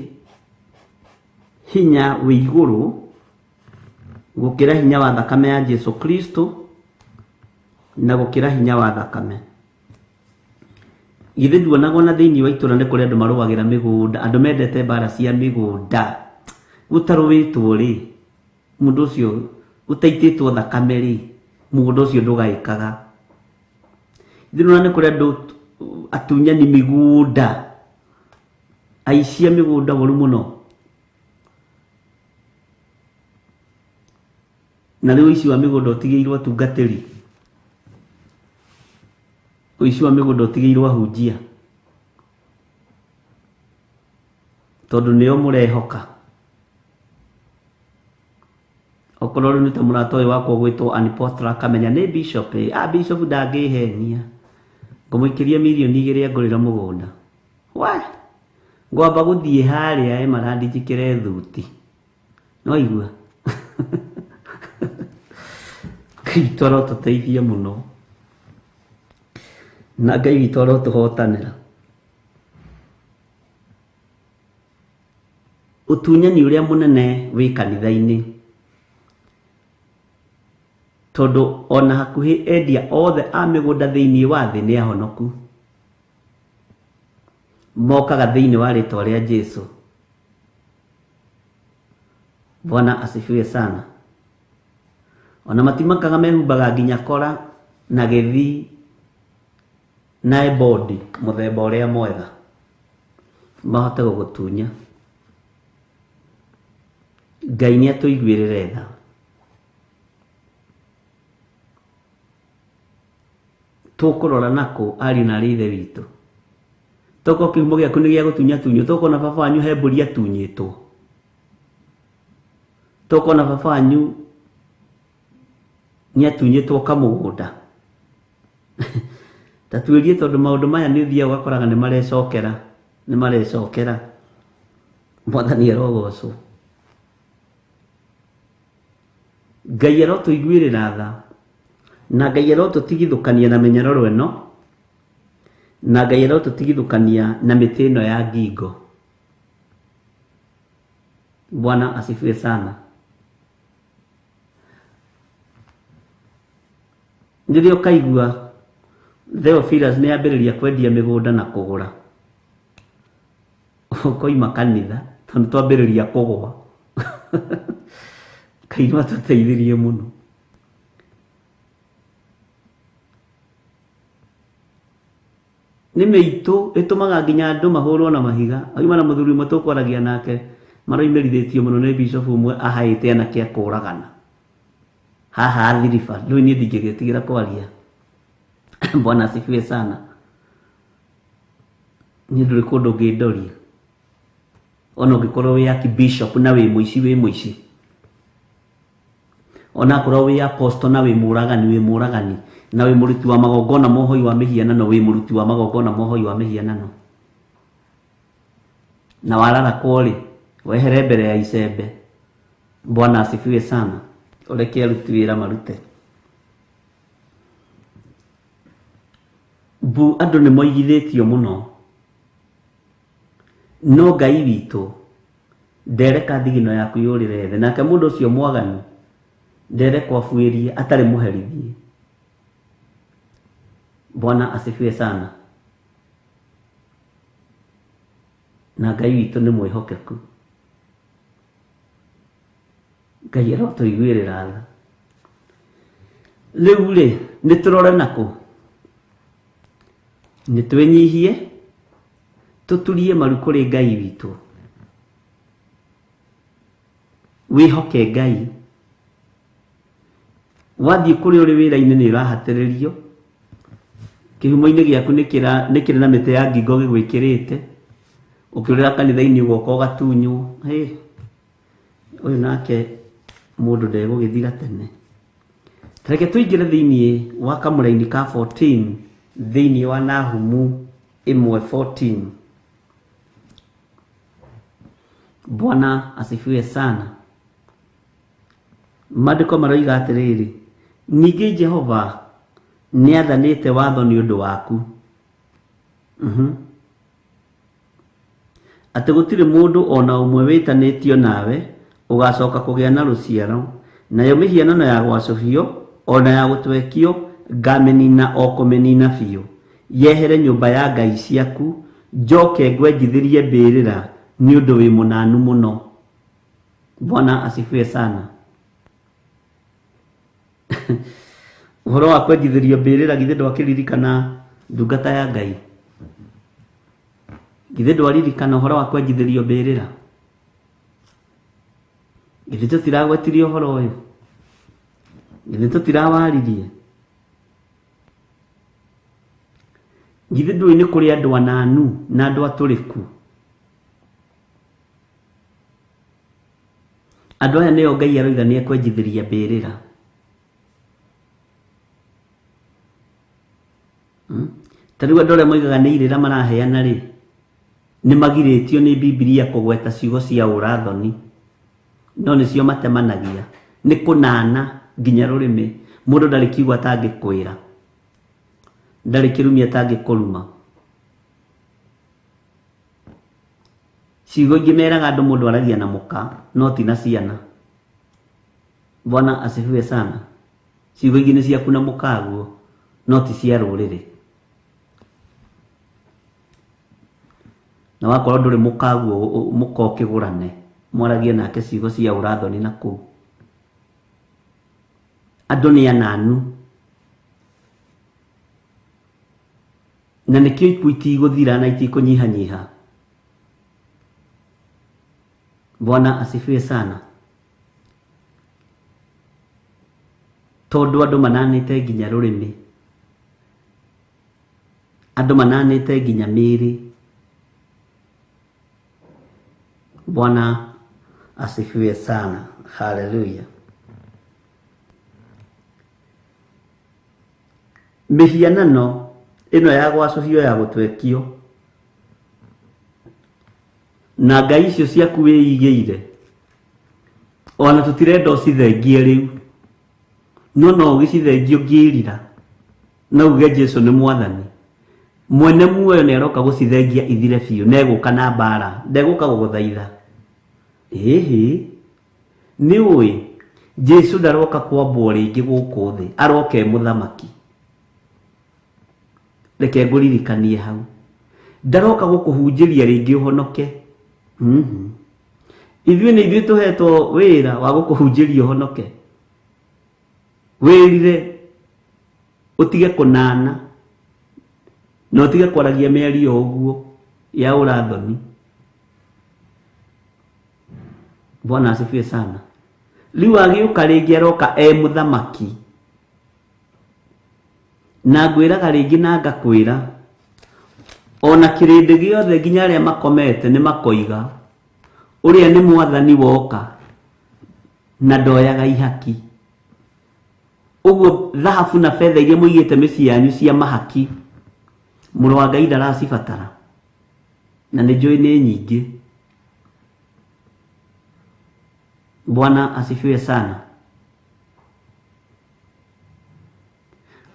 hinya wĩ igũrũ gũkĩra hinya wa thakame ya Jesu Kristo na gũkĩra hinya wa thakame. Githĩ nduonaga ona thĩinĩ wa itũũra nĩ kũrĩ andũ marũagĩra mĩgũnda, andũ mendete mbara cia mĩgũnda. Gũtarũĩtwo rĩ, mũndũ ũcio ũtaitĩtwo thakame rĩ, mũgũnda ũcio ndũgaĩkaga. Githĩ nĩwona nĩ kũrĩ andũ atunyani mĩgũnda, aici a mĩgũnda ũru mũno. Na rĩu ũici wa mĩgũnda ũtigĩirwo atungatĩri, ũici wa mĩgũnda ũtigĩirwo ahunjia, tondũ nĩo mũrehoka. Okorwo rĩu nĩ ta mũrata ũyũ wakwa ũgwĩtwo Anipotra akamenya nĩ bishop, bishop ndangĩhenia, ngũmũikĩria 2 mirioni angũrĩra mũgũnda. We ngwamba gũthiĩ harĩa Emerald njĩkĩre thuti. No igua Ngai witũ arotũteithia mũno, na Ngai witũ arotũhotanĩra. Ũtunyani ũrĩa mũnene wĩ kanitha-inĩ, tondũ ona hakuhĩ endia othe a mĩgũnda thĩinĩ wa thĩ nĩ ahonoku, mokaga thĩinĩ wa rĩtwa rĩa Jesu. Bwana asifiwe sana. Ona matimakaga mehumbaga nginya kora na gĩthii na ebodi mũthemba ũrĩa mwega, mahote gũgũtunya. Ngai nĩ atũiguĩrĩre tha. Tũkũrora nakũ ariũ na arĩ ithe witũ? Tokorwo kĩhumo gĩaku nĩ gĩa gũtunyatunywo, tokona baba wanyu he mbũri atunyĩtwo, tokona baba wanyu nĩ atunyĩtwo kamũgũnda. Ta tuĩrie, tondũ maũndũ maya nĩ ũthiaga ũgakoraga nĩ marecokera. Nĩ marecokera. Mwathani arogocwo. Ngai arotũiguĩrĩra tha, na Ngai arotũtigithũkania na mĩnyororo ĩno, na Ngai arotũtigithũkania na mĩtĩ ĩno ya ngingo. Bwana asifiwe sana. Rĩrĩa ũkaigua Theophilus nĩ ambĩrĩria kwendia mĩgũnda na kũgũra, ũkoima kanitha tondũ twambĩrĩria kũgũa. Ngai no atũteithirie mũno. Nĩ mĩitũ ĩtũmaga nginya andũ mahũrwo na mahiga. Auma na mũthuri ũmwe tũkwaragia nake maroimĩrithĩtio mũno nĩ bishop ũmwe ahaĩte anake a kũragana haha Athi River. Rĩu niĩ ndingĩgĩtigĩra kwaria. Bwana asifiwe sana. Niĩ ndũrĩ kũndũ ũngĩndoria. Ona ũngĩkorwo wĩ archbishop na wĩ mũici, wĩ mũici. Ona akorwo wĩ apostle na wĩ mũragani, wĩ mũragani. Na wĩ mũruti wa magongona ma ũhoi wa mĩhianano, wĩ mũruti wa magongona ma ũhoi wa mĩhianano. Na wararakwo rĩ, wehere mbere ya icembe. Bwana asifiwe sana. Ũreke aruti wĩra marute. Mbu andũ nĩ moigithĩtio mũno. No Ngai witũ ndereka thigino yaku yũrĩre thĩ. Nake mũndũ ũcio mwaganu nderekwo abuĩrie atarĩ mũherithie. Bwana asifiwe sana. Na Ngai witũ nĩ mwĩhokeku. Ngai arotũiguĩrĩra tha. Rĩu rĩ, nĩ tũrore nakũ? Nĩ twĩnyihie, tũturie maru kũrĩ Ngai witũ. Wĩhoke Ngai. Wathiĩ kũrĩa ũrĩ wĩra-inĩ nĩ ũrahatĩrĩrio. Kĩhumo-inĩ gĩaku nĩ kĩrĩ na mĩtĩ ya ngingo gĩgwĩkĩrĩte. Ũkĩũrĩra kanitha-inĩ ũgoka ũgatunywo. Hĩ, ũyũ nake mũndũ ndegũgĩthira tene. Reke tũingĩre thĩinĩ wa kamũraini ka 14 thĩinĩ wa Nahumu 1:14. Bwana asifiwe sana. Maandĩko maroiga atĩrĩrĩ, ningĩ Jehova nĩathanĩte watho nĩ ũndũ waku. Atĩ gũtirĩ mũndũ ona ũmwe wĩtanĩtio nawe ũgacoka kũgĩa na rũciaro, nayo mĩhianano ya gwacũhio ona ya gũtwekio ngamĩnina o kũmĩnina biũ. Yehere nyũmba ya ngai ciaku, njoke ngwenjithĩrie mbĩrĩra nĩ ũndũ wĩ mũnanu mũno. Bwana asifiwe sana. Ũhoro wa kwenjithĩrio mbĩrĩra githĩ ndwakĩririkana ndungata ya Ngai? Githĩ ndwaririkana ũhoro wa kwenjithĩrio mbĩrĩra? Githĩ tũtiragwetirie ũhoro ũyũ? Githĩ tũtirawaririe? Githĩ ndũĩ nĩ kũrĩ andũ ananu na andũ atũrĩku? Andũ aya nĩo Ngai aroiga nĩ ekwenjithĩria mbĩrĩra. Ta rĩu andũ arĩa moigaga nĩ irĩra maraheana rĩ, nĩ magirĩtio nĩ Bibilia kũgweta ciugo cia ũrathoni, no nĩcio matemanagia. Nĩ kũnana nginya rũrĩmĩ. Mũndũ ndarĩ kiugo atangĩkwĩra, ndarĩ kĩrumi atangĩkũruma. Ciugo ingĩ meraga andũ mũndũ aragia na mũka, no ti na ciana. Bwana asifiwe sana. Ciugo ingĩ nĩ ciaku na mũkaguo, no ti cia rũrĩrĩ. Na wakorwo ndũrĩ mũkaguo, mũka ũkĩgũrane, mwaragie nake ciugo cia ũrathoni na kũu. Andũ nĩ ananu. Na nĩkĩo ikuũ itigũthira na itikũnyihanyiha. Bwana asifiwe sana. Tondũ andũ mananĩte nginya rũrĩmĩ, andũ mananĩte nginya mĩĩrĩ. Bwana asifiwe sana. Haleluya. Mĩhianano ĩno ya gwacũhio ya gũtwekio Na ngai icio ciaku wĩigĩire ona tũtirenda ũcithengie rĩu, no no ũgĩcithengie ũngĩrira na uge Jesu nĩ mwathani. Mwene muoyo nĩ aroka gũcithengia ithire biũ, na egũka na mbara, ndegũka gũgũthaitha. Ĩhĩ, nĩ ũĩ Jesu ndaroka kwambwo rĩngĩ gũkũ thĩ, aroka e mũthamaki. Reke ngũririkanie hau, ndaroka gũkũhunjĩria rĩngĩ ũhonoke. Ithuĩ nĩ ithuĩ tũhetwo wĩra wa gũkũhunjĩria ũhonoke, wĩrire ũtige kũnana na ũtige kwaragia mĩario ũguo ya ũrathoni. Bwana asifiwe sana. Rĩu agĩũka rĩngĩ aroka e mũthamaki, na ngwĩraga rĩngĩ na ngakwĩra ona kĩrĩndĩ gĩothe nginya arĩa makomete nĩ makoiga ũrĩa nĩ mwathani woka na ndoyaga ihaki. Ũguo thahabu na betha iria mũigĩte mĩciĩ yanyu cia mahaki, mũrũ wa Ngai ndaracibatara, na nĩ njũĩ nĩ nyingĩ. Bwana asifiwe sana.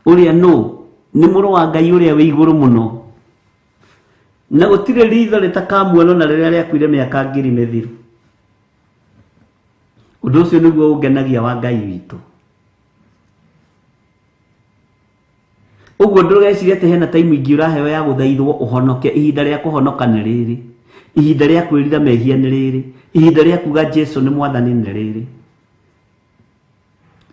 Ũrĩa nũ nĩ mũrũ wa Ngai ũrĩa wĩ igũrũ mũno, na gũtirĩ ritho rĩtakamuona na rĩrĩa rĩakuire mĩaka ngiri mĩthiru. Ũndũ ũcio nĩguo ũngenagia wa Ngai witũ. Ũguo ndũgecirie atĩ hena time ingĩ ũraheo ya gũthaithwo ũhonoke. Ihinda rĩa kũhonoka nĩ rĩrĩ, ihinda rĩa kwĩrira mehia nĩ rĩrĩ, ihinda rĩa kuga Jesu nĩ mwathani nĩ rĩrĩ.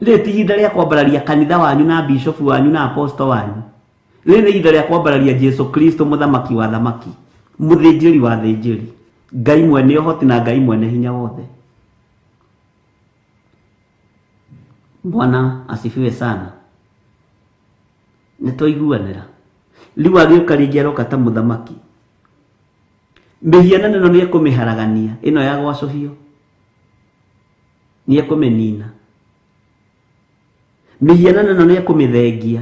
Rĩrĩ ti ihinda rĩa kwambararia kanitha wanyu na bishofu wanyu na aposto wanyu. Rĩrĩ nĩ ihinda rĩa kwambararia Jesu Kristo, mũthamaki wa thamaki, mũthĩnjĩri wa thĩnjĩri, Ngai mwene ũhoti na Ngai mwene hinya wothe. Bwana asifiwe sana. Nĩ twaiguanĩra. Rĩu agĩũka rĩngĩ aroka ta mũthamaki. Mĩhianano ĩno nĩ ekũmĩharagania, ĩno ya gwacũhio nĩ ekũmĩnina. Mĩhianano ĩno nĩ ekũmĩthengia.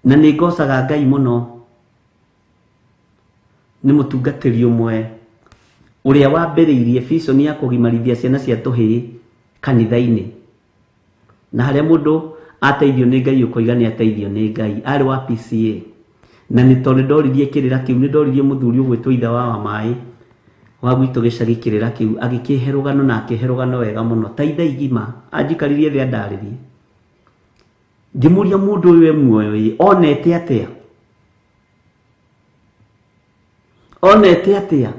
Na nĩ ngocaga Ngai mũno nĩ mũtungatĩri ũmwe ũrĩa wambĩrĩirie vision ya kũgimarithia ciana cia tũhĩĩ kanitha-inĩ, na harĩa mũndũ ateithio nĩ Ngai ũkoiga nĩ ateithio nĩ Ngai. Arĩ wa PCA, na nĩ tondũ ndoririe kĩrĩra kĩu, nĩ ndoririe mũthuri ũgwĩtwo ithe wa maĩ wa gwitũ gĩcagi kĩrĩra kĩu, agĩkĩhe rũgano na akĩhe rũgano wega mũno ta ithaa igima, anjikaririe thĩ andarĩrie. Ngĩmũria mũndũ ũyũ e muoyo ĩ onete atĩa, onete atĩa?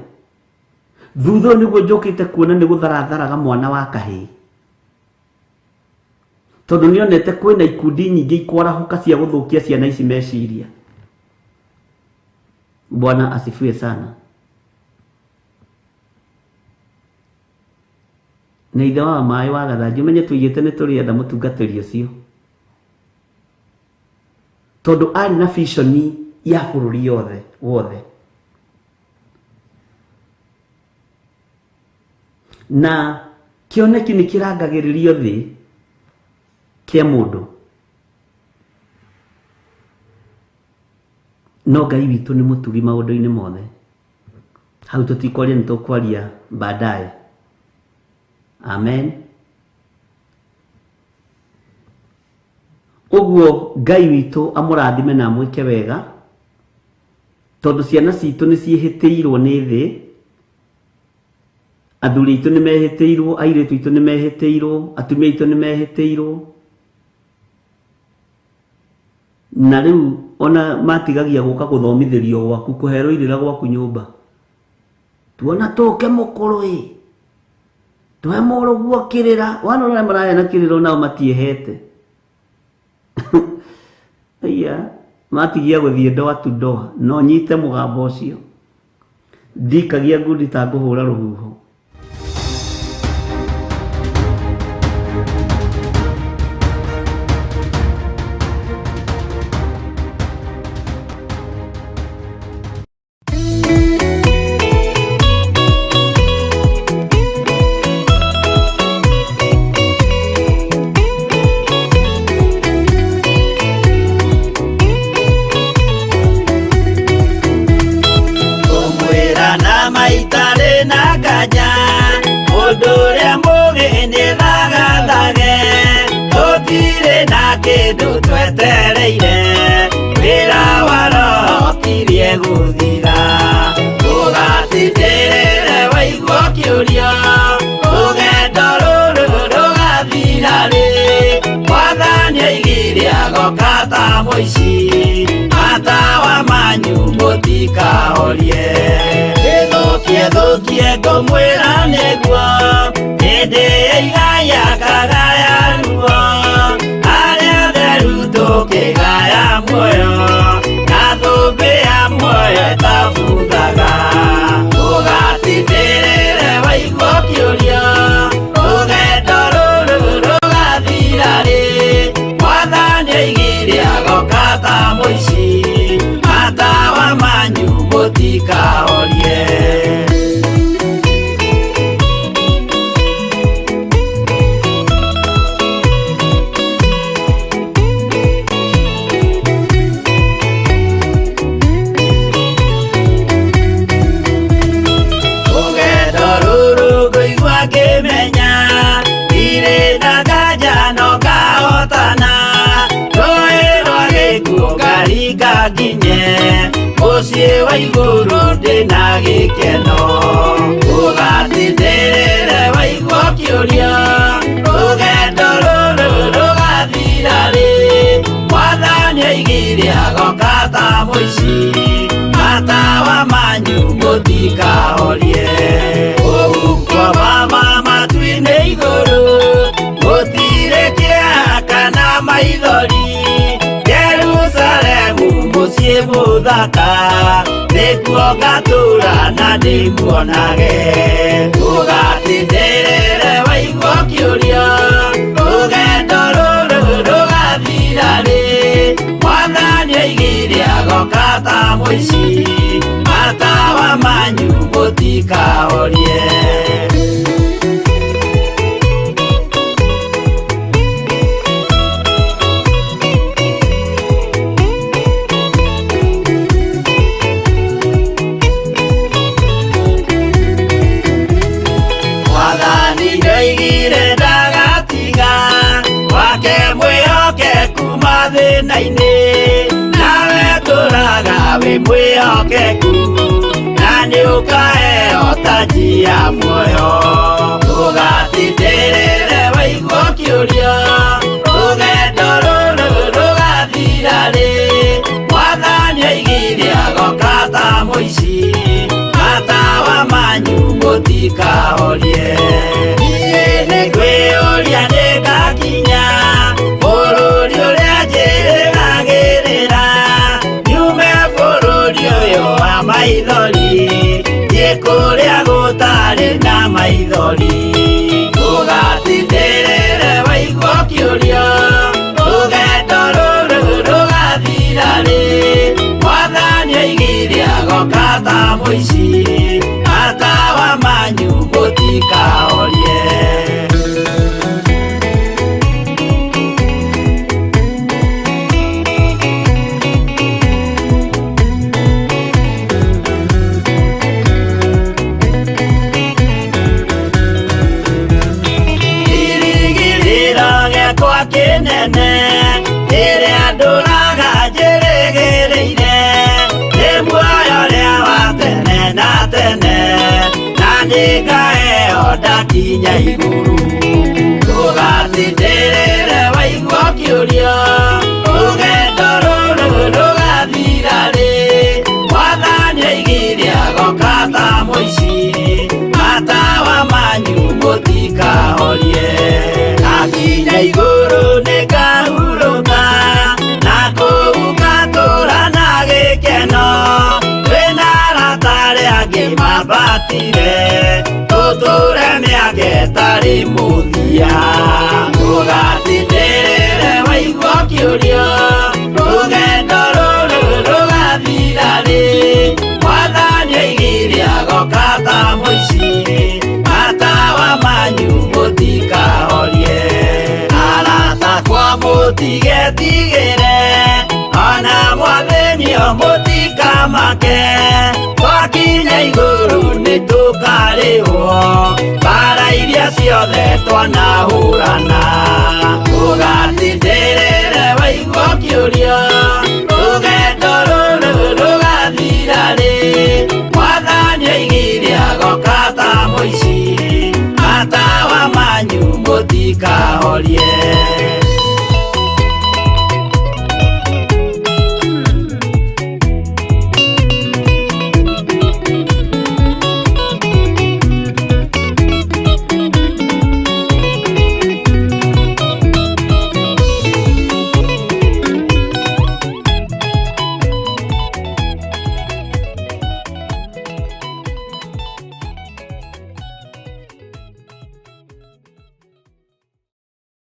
Thutha ũyũ nĩguo njũkĩte kuona nĩ gũtharatharaga mwana wa kahĩĩ, tondũ nĩonete kwĩna ikundi nyingĩ ikwarahũka cia gũthũkia ciana ici meciria. Bwana asifiwe sana. Na ithe wa maĩ wa Gathanji, ũmenye tũigĩte nĩ tũrĩenda mũtungatĩri ũcio, tondũ arĩ na vision ya bũrũri yothe wothe. Na kĩoneki nĩ kĩrangagĩrĩrio thĩ kĩa mũndũ, no Ngai witũ nĩ mũtugi maũndũ-inĩ mothe. Hau tũtikwaria, nĩ tũkwaria baadaye. Amen. Ũguo Ngai witũ amũrathime na amwĩke wega, tondũ ciana citũ nĩ ciĩhĩtĩirwo nĩ thĩ, athuri aitũ nĩ mehĩtĩirwo, airĩtu aitũ nĩ mehĩtĩirwo, atumia aitũ nĩ mehĩtĩirwo, na rĩu ona matigagia gũka gũthomithĩrio gwaku, kũherwo irĩra gwaku nyũmba. Tuona tũke mũkũrũ ĩ, tũhe mũrũguo kĩrĩra, wana ũrĩa maraheana kĩrĩra nao matiĩhete. Aya, matigia gũthiĩ ndoa tu ndoa, no nyite mũgambo ũcio. Ndikagia ngundi ta ngũhũra rũhuho. Njetereire wĩra wa Roho kirie gũthira. Ũgatindĩrĩre waigua ũkĩũria, rũgendo rũrũ rũgathira rĩ? Mwathani oigire agoka ta mũici, matawa manyu mũtikahorie. Ĩthũkie thũkie ngũmwĩra nĩguo, hĩndĩ ĩigaya kagaya ruo, arĩa atheru tũkĩgaya muoyo, na thũmbĩ ya muoyo ĩtabuthaga. Ũgatindĩrĩre waigua ũkĩũria, rũgendo rũrũ rũgathira rĩ? Mwathani oigire agoka ta mũici, matawa manyu mũtikahorie. Rũgendo rũrũ ngũigua ngĩmenya, ndirĩ na nganja no ngahotana, rũĩ rwa gĩkuũ ngaringa nginye, mũciĩ wa igũrũ ndĩna gĩkeno. Ũgatindĩrĩre waigua ũkĩũria, rũgendo rũrũ rũgathira rĩ? Mwathani oigire agoka ta mũici, matawa manyu mũtikahorie. Ũhuko mama matu-inĩ igũrũ, gũtirĩ kĩeha kana maithori, Jerusalemu mũciĩ mũthaka, nĩkuo ngatũũra na ndĩmuonage. Ũgatindĩrĩre waigua ũkĩũria, rũgendo rũrũ rũgathira rĩ? Mwathani oigire agoka ta mũici, matawa manyu mũtikahorie. Mwathani nĩoigire ndagatiga, wake mwĩhokeku mathĩna-inĩ, nawe tũraga wĩ mwĩhokeku, na nĩũkaheo taji ya muoyo. Ũgatindĩrĩre waigua ũkĩũria, rũgendo rũrũ rũgathira rĩ? Mwathani oigire agoka ta mũici, matawa manyu mũtikahorie. Niĩ nĩngwĩyũria nĩngakinya bũrũri ũrĩa njĩrĩgagĩrĩra, nyume bũrũri ũyũ wa maithori, thiĩ kũrĩa gũtarĩ na maithori. Ũgatindĩrĩre waigua ũkĩũria, rũgendo rũrũ rũgathira rĩ? Mwathani oigire agoka ta mũici, matawa manyu mũtikahorie. Kĩrĩgĩrĩro gĩakwa kĩnene, rĩrĩa ndũraga njĩrĩgĩrĩire, nĩ muoyo ũrĩa wa tene na tene, na nĩngaheo ndakinya igũrũ. Ũgatindĩrĩre waigua ũkĩũria, rũgendo rũrũ rũgathira rĩ? Mwathani oigire agoka ta mũici, matawa manyu mũtikahorie. Ndakinya igũrũ nĩngahurũka, na kũu ngatũũra na gĩkeno, twĩna arata arĩa angĩ mambatire, tũtũũre mĩaka ĩtarĩ mũthia. Ũgatindĩrĩre waigua ũkĩũria, rũgendo rũrũ rũgathira rĩ? Mwathani oigire agoka ta mũici, matawa manyu mũtikahorie. Arata akwa mũtigetigĩre, ona mwathĩnio mũtikamake, twakinya igũrũ nĩtũkarĩhwo, mbara iria ciothe twanahũrana. Ũgatindĩrĩre Ũkire waigua ũkĩũria rũgendo rũrũ rũgathira rĩ Mwathani oigire agoka ta mũici matawa manyu mũtikahorie.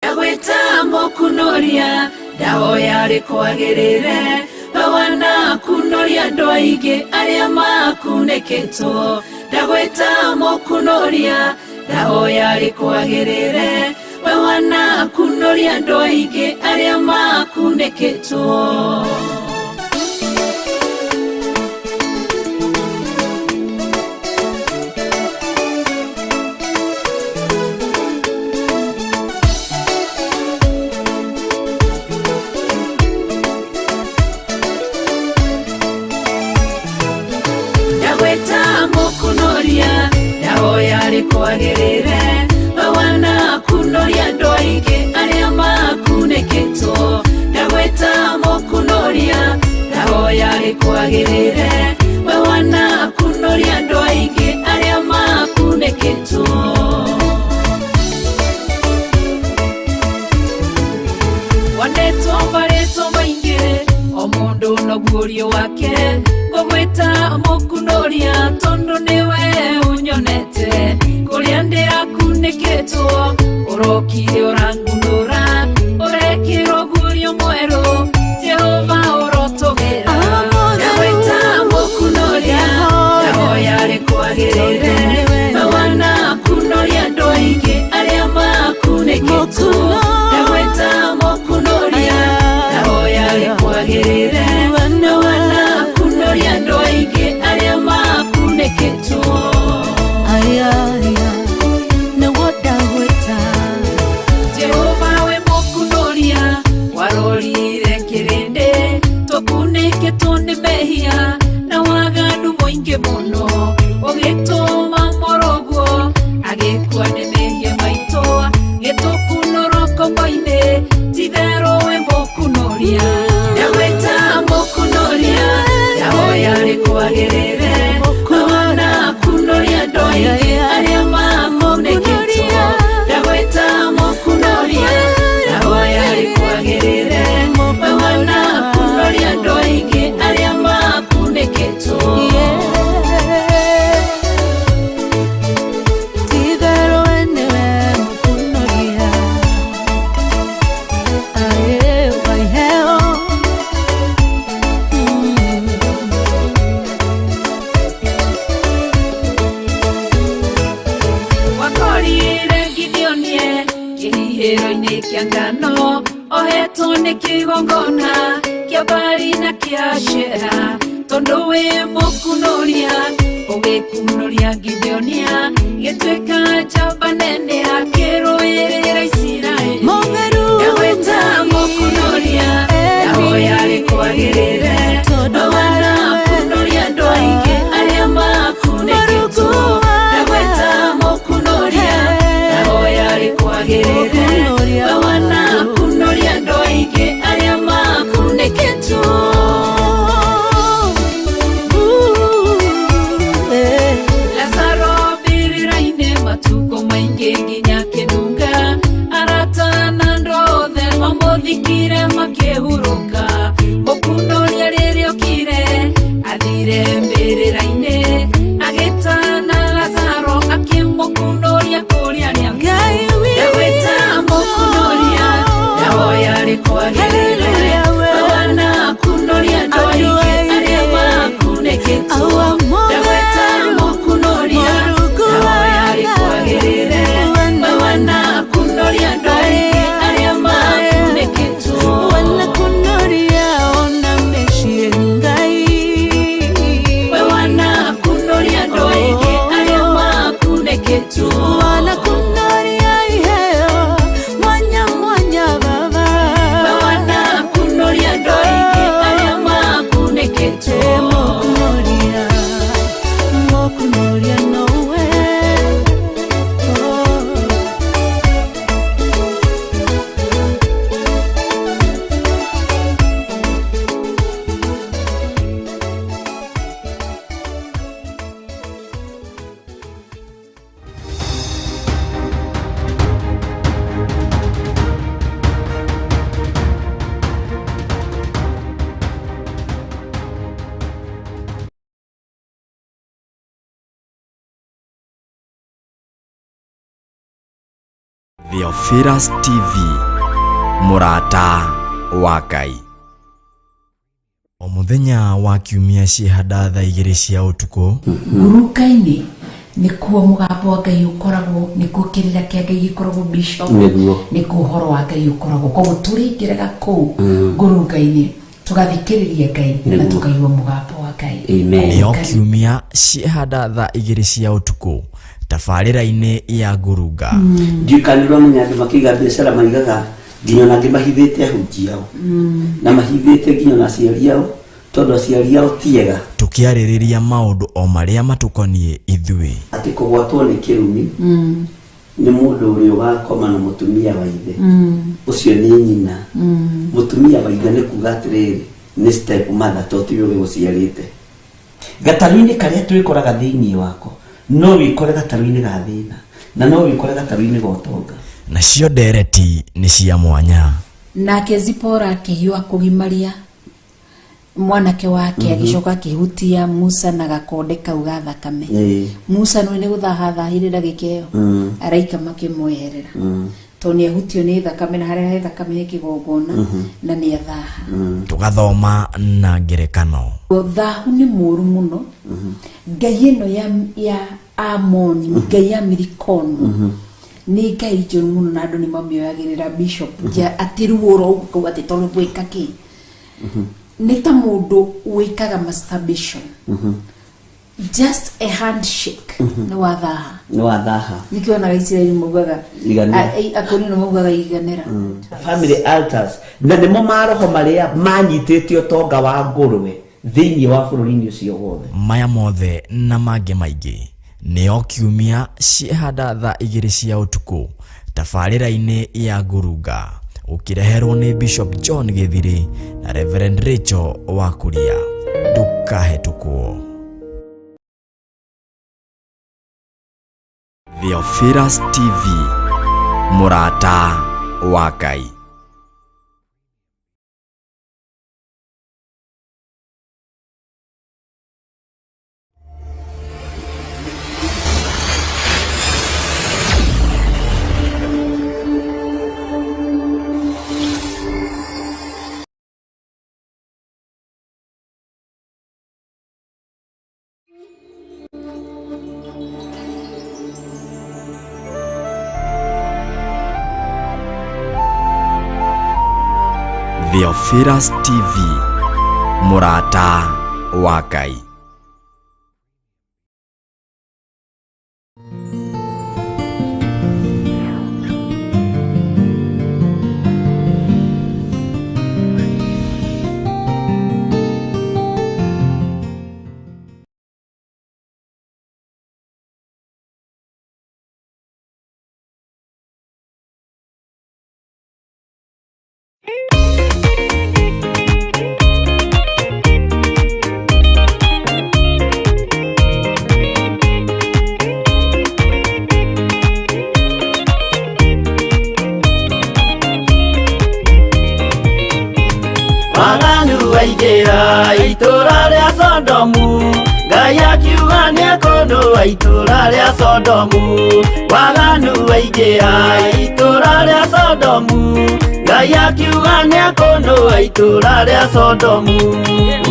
Ndagwĩta mũkunoria ndahoya rĩkwagĩrĩre we wanakunoria andũ aingĩ arĩa makunĩkĩtwo. Ndagwĩta mũkunoria ndahoya rĩkwagĩrĩre we wanakunoria andũ aingĩ arĩa makunĩkĩtwo. Ndagwĩta mũkunoria ndahoya rĩkwagĩrĩre we wanakunoria andũ aingĩ arĩa makunĩkĩtwo. Ndagwĩta mũkunoria ndahoya rĩkwagĩrĩre we wanakunoria andũ aingĩ arĩa makunĩkĩtwo. Wanetwo marĩtwo maingĩ o mũndũ na guũrio wake ngũgwĩta mũkunoria tondũ nĩwe ũnyonete kũrĩa ndĩrakunĩkĩtwo ũrokire ũrangunũra ũrekĩrwo guũrio mwerũ Jehova ũrotũgĩra. Ndagwĩta mũkunoria ndahoya rĩkwagĩrĩre we wanakunoria andũ aingĩ arĩa makunĩkĩtwo. Ndagwĩta mũkunoria ndahoya rĩkwagĩrĩre we wanakunoria andũ aingĩ arĩa makunĩkĩtwo. Jehova we mũkunoria warorire kĩrĩndĩ tũkunĩkĩtwo nĩ mehia na waganu mũingĩ mũno ũgĩtũma mũrũguo agĩkua nĩ mehia maitũ gĩtũkunũrwo ngombo-inĩ titherũ we mũkunoria. Ndagwĩta mũkunoria ndahoya rĩkwagĩrĩre we wanakunoria andũ aingĩ arĩa makunĩkĩtwo. Ndagwĩta mũkunoria ndahoya rĩkwagĩrĩre we wanakunoria andũ aingĩ arĩa makunĩkĩtwo. Wakorire Gideonie kĩhihĩro-inĩ kĩa ngano ohetwo nĩ kĩgongona kĩa Baali na kĩa Ashera tondũ wĩ mũkunoria ũgĩkunoria Gideonia gĩtuĩka njamba nene akĩrũĩrĩra Isiraeli. Ndagwĩta mũkunoria ndahoya rĩkwagĩrĩre we wanakunoria andũ aingĩ arĩa makunĩkĩtwo. Ndagwĩta mũkunoria ndahoya rĩkwagĩrĩre we wanakunoria andũ aingĩ arĩa makunĩkĩtwo. Lazaro mbĩrĩra-inĩ matukũ maingĩ nginya Theophilus TV, mũrata wa Ngai. O mũthenya wa kiumia ciĩhanda thaa 2 cia ũtukũ. Nguruka-inĩ nĩkuo mũgambo wa Ngai ũkoragwo, nĩkuo kĩrĩra kĩa Ngai gĩkoragwo, bishop. Nĩguo. Nĩkuo ũhoro wa Ngai ũkoragwo, koguo tũrĩingĩraga kũu ngurunga-inĩ tũgathikĩrĩria Ngai na Nĩguo. tũkaigua mũgambo wa Ngai. Amen. Nĩo kiumia ciĩhanda thaa 2 cia ũtukũ tabarĩra-inĩ ya ngurunga. Ndiũĩ kana nĩ ũramenya andũ makĩiga biacara maigaga nginya ona angĩ mahithĩte ahunjia ao na mahithĩte nginya ona aciari ao, tondũ aciari ao ti ega. Tũkĩarĩrĩria maũndũ o marĩa matũkoniĩ ithuĩ. Atĩ kũgwatwo nĩ kĩrumi nĩ mũndũ ũrĩa ũgakoma na mũtumia wa ithe, ũcio nĩ nyina. Mũtumia wa ithe nĩ kuga atĩrĩrĩ, nĩ step mother, to tiwe ũgĩgũciarĩte. Gatarũ-inĩ karĩa twĩkoraga thĩinĩ wako, no wĩkore gatarũ-inĩ ga thĩna na no wĩkore gatarũ-inĩ ga ũtonga. Nacio ndereti nĩ cia mwanya. Nake Zipora akĩhiũha kũgimaria mwanake wake, agĩcoka akĩhutia Musa na gakonde kau ga thakame. Musa nĩ nĩ gũthaha thahire ndagĩka ĩyo, araika makĩmweherera tondũ nĩ ahutio nĩ thakame, na harĩa he thakame he kĩgongona na nĩ athaha. Tũgathoma na ngerekano. Thahu nĩ mũũru mũno. Ngai ĩno ya Amoni, ngai ya Mirikono, nĩ ngai njũru mũno na andũ nĩ mamĩoyagĩrĩra, bishop, ja atĩ ruo ũguo kau atĩ tondũ gwĩka kĩ nĩ ta mũndũ wĩkaga masturbation, just a handshake nĩ wathaha. Nĩ wathaha. Nĩkĩo onaga Isiraeli maugaga Iganĩra. Akorino maugaga iganĩra. Family altars na nĩmo maroho marĩa manyitĩte ũtonga wa ngũrwe thĩinĩ wa bũrũri-inĩ ũcio wothe. Maya mothe na mangĩ maingĩ nĩo kiumia ciĩhanda thaa 2 cia ũtukũ tabarĩra-inĩ ya ngurunga, ũkĩreherwo nĩ Bishop John Gĩthirĩ na Reverend Rachel wa Kuria. Ndũkahetũkwo. Theophilus TV, mũrata wa Ngai. Theophilus TV, mũrata wa Ngai. Waganu waingĩra itũra rĩa Sodomu, Ngai akiuga nĩekũnũa itũra rĩa Sodomu. Waganu waingĩra itũra rĩa Sodomu, Ngai akiuga nĩekũnũa itũra rĩa Sodomu.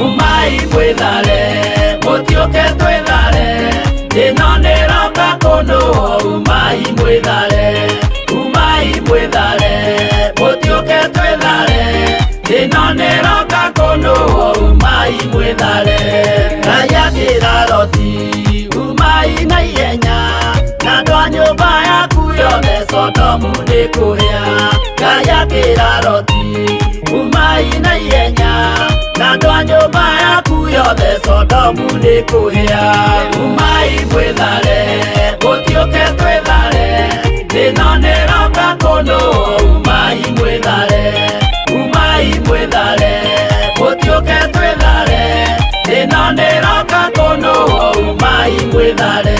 Umai mwĩthare, mũtiũke twĩthare, ĩno nĩroka kũnũo. Umai mwĩthare, umai mwĩthare, mũtiũke twĩthare, ĩno nĩroka kũnũo. Umai mwĩthare. Ngai akĩra Loti, umai na ihenya na andũ a nyũmba yaku yothe, Sodomu nĩ kũhĩa. Ngai akĩra Loti, umai na ihenya na andũ a nyũmba yaku yothe, Sodomu nĩ kũhĩa. Umai mwĩthare, mũtiũke twĩthare, ĩno nĩroka kũnũo. Umai mwĩthare, umai mwĩthare, mũtiũke twĩthare, ĩno nĩroka kũnũo. Umai mwĩthare.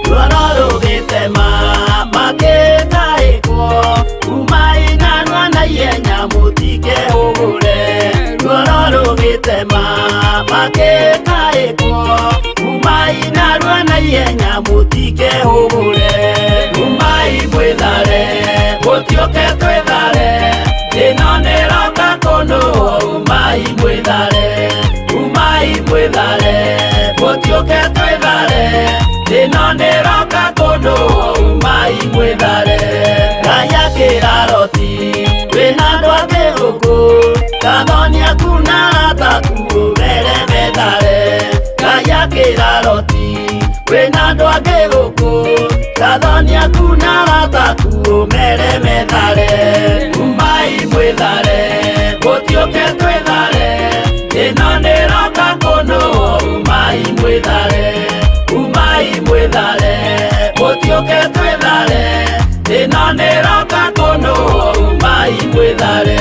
Ruoro. Mwĩhũgũre, umai mwĩthare, gũtiũke twĩthare, ĩno nĩroka kũndũ, umai mwĩthare, umai mwĩthare, gũtiũke twĩthare, ĩno nĩroka kũndũ, umai mwĩthare. Ngai akĩra Loti, wĩna andũ angĩ gũkũ, kathoni aku na arata aku ũmere methare. Ngai akĩra Loti, wĩna andũ angĩ gũkũ, kathoni aku na arata aku ũmere methare. Umai mwĩthare, gũtiũke twĩthare, ĩno nĩroka kũndũ, umai mwĩthare, umai mwĩthare, gũtiũke twĩthare, ĩno nĩroka kũndũ, umai mwĩthare.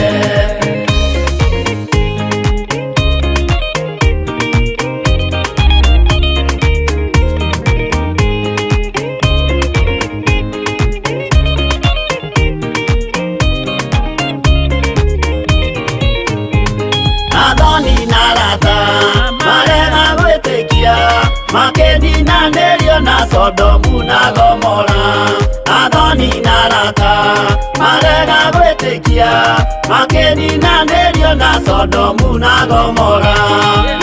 Athoni na arata marega gwĩtĩkia, makĩninanĩrio na Sodomu na Gomora. Athoni na arata marega gwĩtĩkia, makĩninanĩrio na Sodomu na Gomora.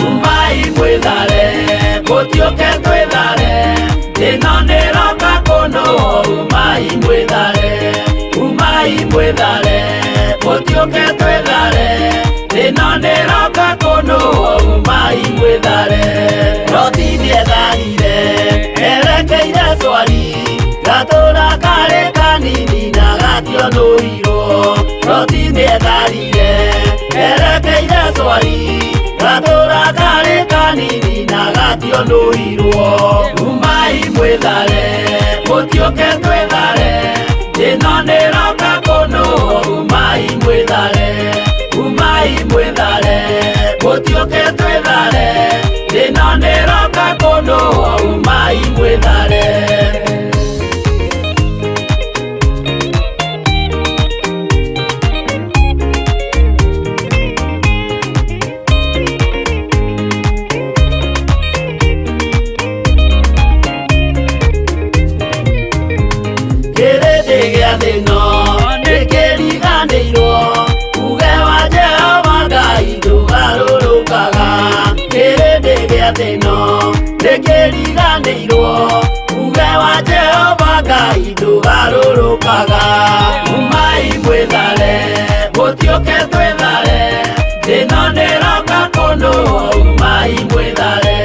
Umai mwĩthare, gũtiũke twĩthare, ĩno nĩroka kũndũ, umai mwĩthare, umai mwĩthare, gũtiũke twĩthare, ĩno nĩroka kũndũ, umai mwĩthare. Loti nĩetharire erekeire Swari, gatũra karĩ kanini na gationũirwo. Loti nĩetharire erekeire Swari, gatũra karĩ kanini na gationũirwo. Umai mwĩthare, gũtiũke twĩthare, ĩno nĩroka kũndũ, umai mwĩthare, umai mwĩthare, gũtiũke twĩthare, ĩno nĩroka kũndũ, umai mwĩthare. Kĩrĩndĩ gĩa thĩ ĩno nĩkĩriganĩirwo, uge wa Jehova Ngai ndũgarũrũkaga. Kĩrĩndĩ gĩa thĩ ĩno nĩkĩriganĩirwo, uge wa Jehova Ngai ndũgarũrũkaga. Umai mwĩthare, gũtiũke twĩthare, ĩno nĩroka kũndũ, umai mwĩthare,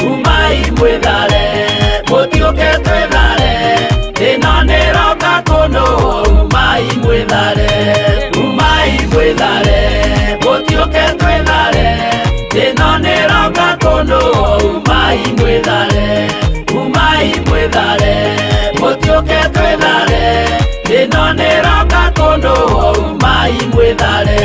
umai mwĩthare, gũtiũke twĩthare, ĩno nĩroka kũndũ, umai mwĩthare, umai mwĩthare, gũtiũke twĩthare, ĩno nĩroka kũndũ, umai mwĩthare, umai mwĩthare, gũtiũke twĩthare, ĩno nĩroka kũndũ, umai mwĩthare.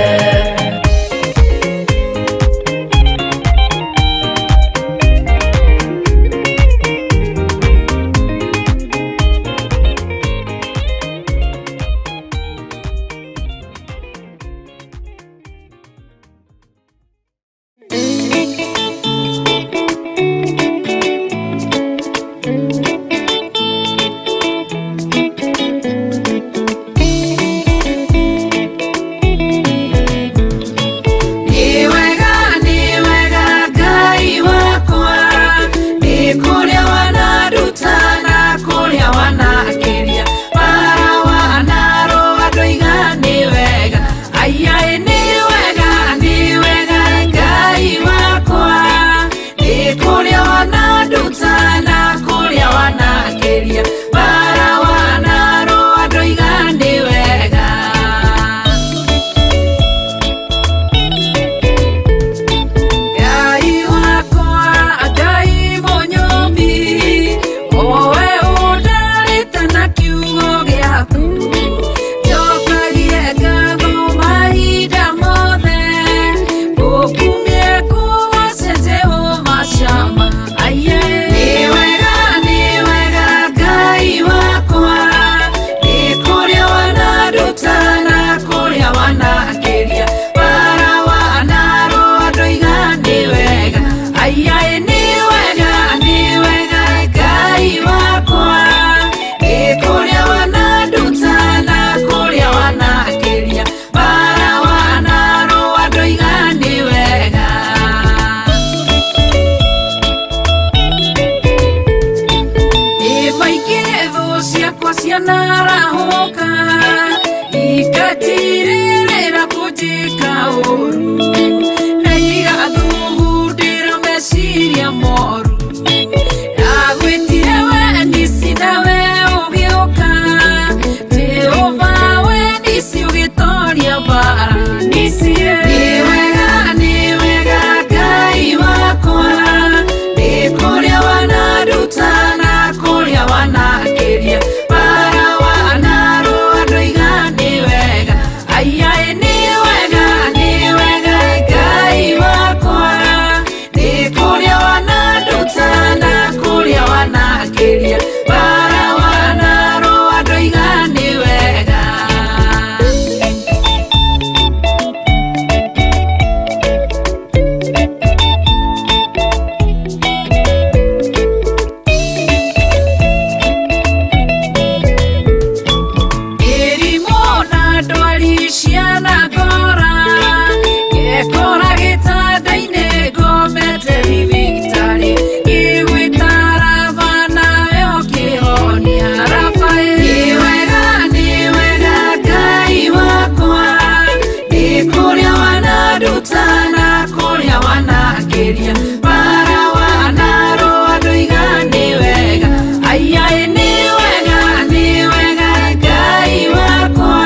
Cianarahũka ikatirĩrĩra kũnjĩka ũru na igathugundĩra meciria moru. Ndagwĩtire we nisi nawe ũgĩũka, Jehova we nisi ũgĩtoria mbara. Nisi nĩ wega, nĩ wega Ngai wakwa, nĩ kũrĩa wananduta na kũrĩa wanakĩria bara wanarũa ndoiga nĩ wega. Aiaĩ nĩ wega, nĩ wega Ngai wakwa, nĩ kũrĩa wananduta na kũrĩa wanakĩria bara wanarũa ndoiga nĩ wega. Mĩrimũ na ndwari cianangora, ngekora gĩtanda-inĩ ngomete thibitarĩ, ngĩgwĩta Raba nawe ũkĩhonia. Raba nĩ wega, nĩ wega Ngai wakwa, nĩ kũrĩa wananduta na kũrĩa wanakĩria bara wanarũa ndoiga nĩ wega. Aiaĩ nĩ wega, nĩ wega Ngai wakwa,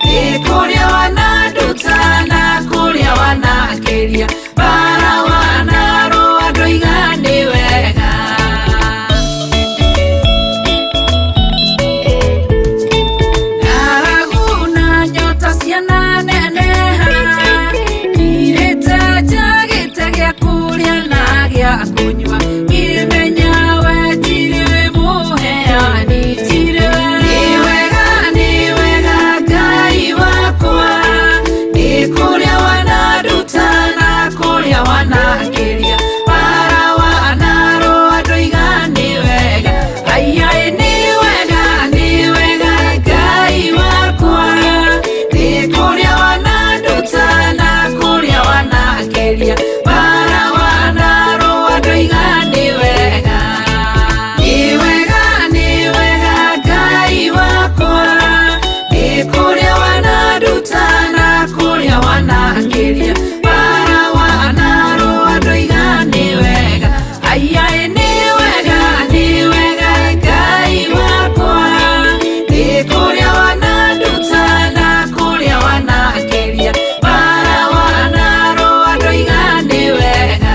nĩ kũrĩa wananduta na kũrĩa wanakĩria bara wanarũa ndoiga nĩ wega. Ng'aragu na nyota ciananeneha, ngirĩte njagĩte gĩa kũrĩa na gĩa kũnyua, ngĩmenya we tirĩ we mũheani, tirĩ we. Nĩ wega, nĩ wega Ngai wakwa, nĩ kũrĩa wananduta na kũrĩa wanakĩria bara wanarũa ndoiga nĩ wega. Aiaĩ nĩ wega, nĩ wega Ngai wakwa, nĩ kũrĩa wananduta na kũrĩa wanakĩria bara wanarũa ndoiga nĩ wega. Nĩ wega, nĩ wega Ngai wakwa, nĩ kũrĩa wananduta na kũrĩa wanakĩria bara wanarũa ndoiga nĩ wega. Aiaĩ nĩ wega, nĩ wega Ngai wakwa, nĩ kũrĩa wananduta na kũrĩa wanakĩria bara wanarũa ndoiga nĩ wega.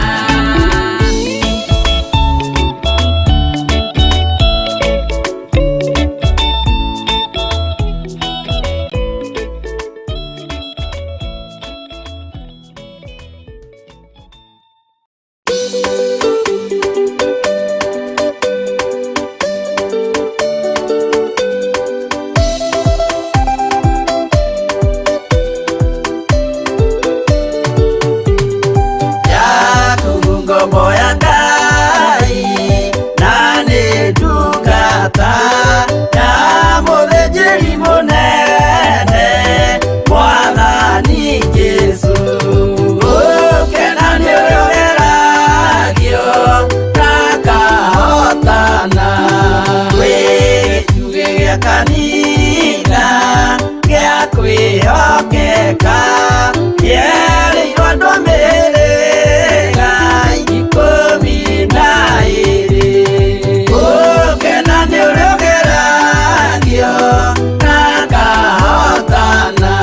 Yaku ngombo ya Ngai na nĩ ndungata ya mũthĩnjĩri mũnene Mwathani Jesũ. Gũkena nĩ ũrĩa ũgeragio na akahotana, wĩ gĩtugĩ gĩa kanitha gĩa kwĩhokeka, kĩerĩirwo andũ a mĩhĩrĩga 12. Gũkena nĩ ũrĩa ũgeragio na akahotana.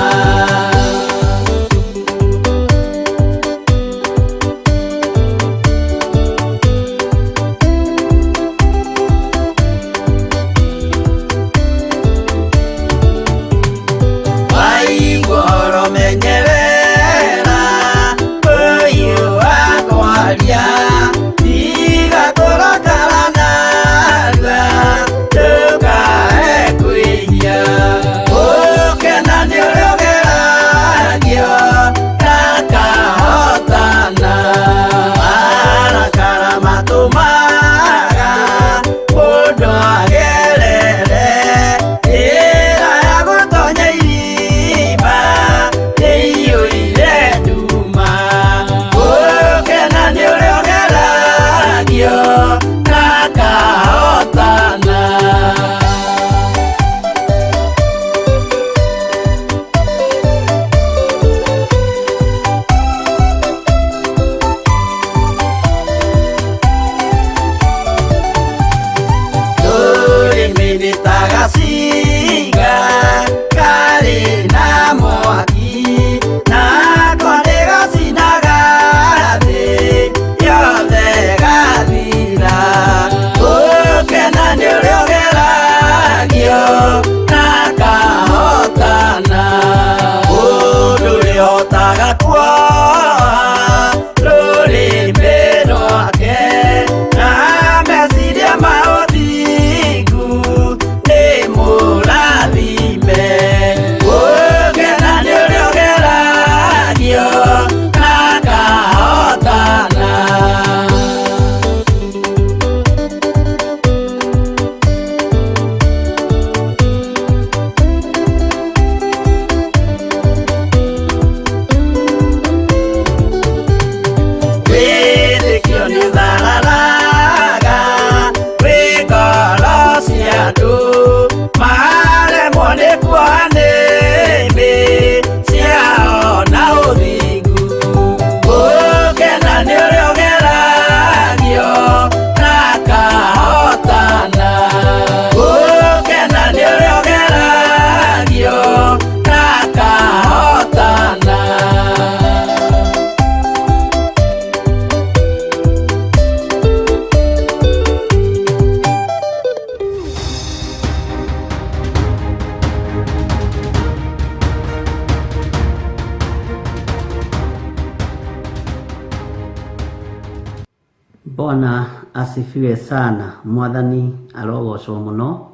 Bwana asifiwe sana. Mwathani arogocwo muno.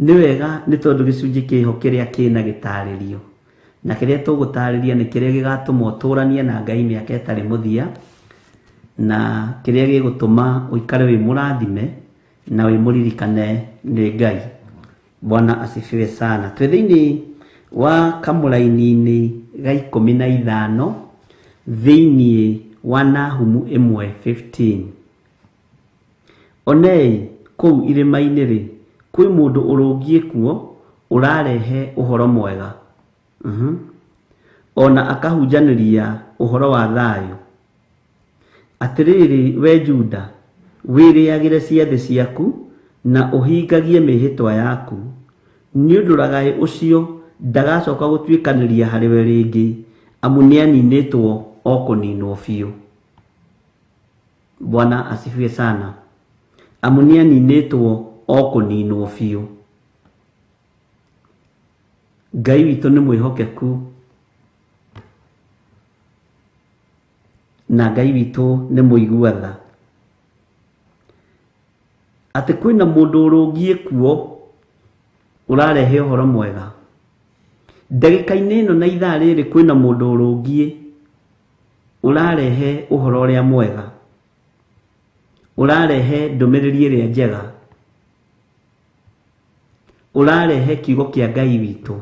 Nĩ wega nĩ tondũ gĩcunjĩ kĩho kĩrĩa kĩna gĩtarĩrio na kĩrĩa tũgũtarĩria nĩ kĩrĩa gĩgatũma ũtũranie na Ngai mĩaka ĩtarĩ mũthia, na kĩrĩa gĩgũtũma ũikare wĩ mũrathime na wĩ mũririkane nĩ Ngai. Bwana asifiwe sana. Twĩ thĩinĩ wa kamũraini-inĩ ga 15 thĩinĩ wa Nahumu 1:15. Onei kũu irĩma-inĩ rĩ, kwĩ mũndũ ũrũngiĩ kuo ũrarehe ũhoro mwega, ona akahunjanĩria ũhoro wa thayũ. Atĩrĩrĩ we Juda, wĩrĩagĩre ciathĩ ciaku na ũhingagie mĩhĩtwa yaku, nĩ ũndũ ragaĩ ũcio ndagacoka gũtuĩkanĩria harĩwe rĩngĩ, amu nĩaninĩtwo o kũninwo biũ. Bwana asifiwe sana. Amu nĩaninĩtwo o kũninwo biũ. Ngai witũ nĩ mwĩhokeku na Ngai witũ nĩ mũigua tha. Atĩ kwĩna mũndũ ũrũngiĩ kuo ũrarehe ũhoro mwega. Ndagĩka-inĩ ĩno na ithaa rĩrĩ kwĩna mũndũ ũrũngiĩ ũrarehe ũhoro ũrĩa mwega, ũrarehe ndũmĩrĩri ĩrĩa njega, ũrarehe kiugo kĩa Ngai witũ.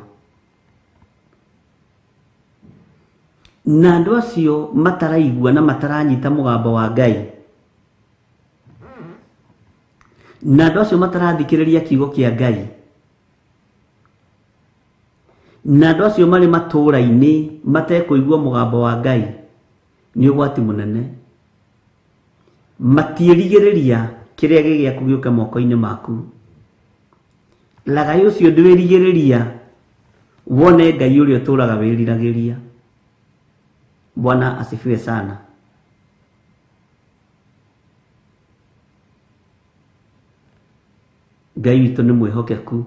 Na andũ acio mataraigua na mataranyita mũgambo wa Ngai, na andũ acio matarathikĩrĩria kiugo kĩa Ngai, na andũ acio marĩ matũũra-inĩ matekũigua mũgambo wa Ngai, nĩ ũgwati mũnene. Matiĩrigĩrĩria kĩrĩa gĩgĩaku gĩũke moko-inĩ maku. Lagai ũcio ndwĩrigĩrĩria wone Ngai ũrĩa ũtũũraga wĩriragĩria. Bwana asifiwe sana. Ngai witũ nĩ mwĩhokeku.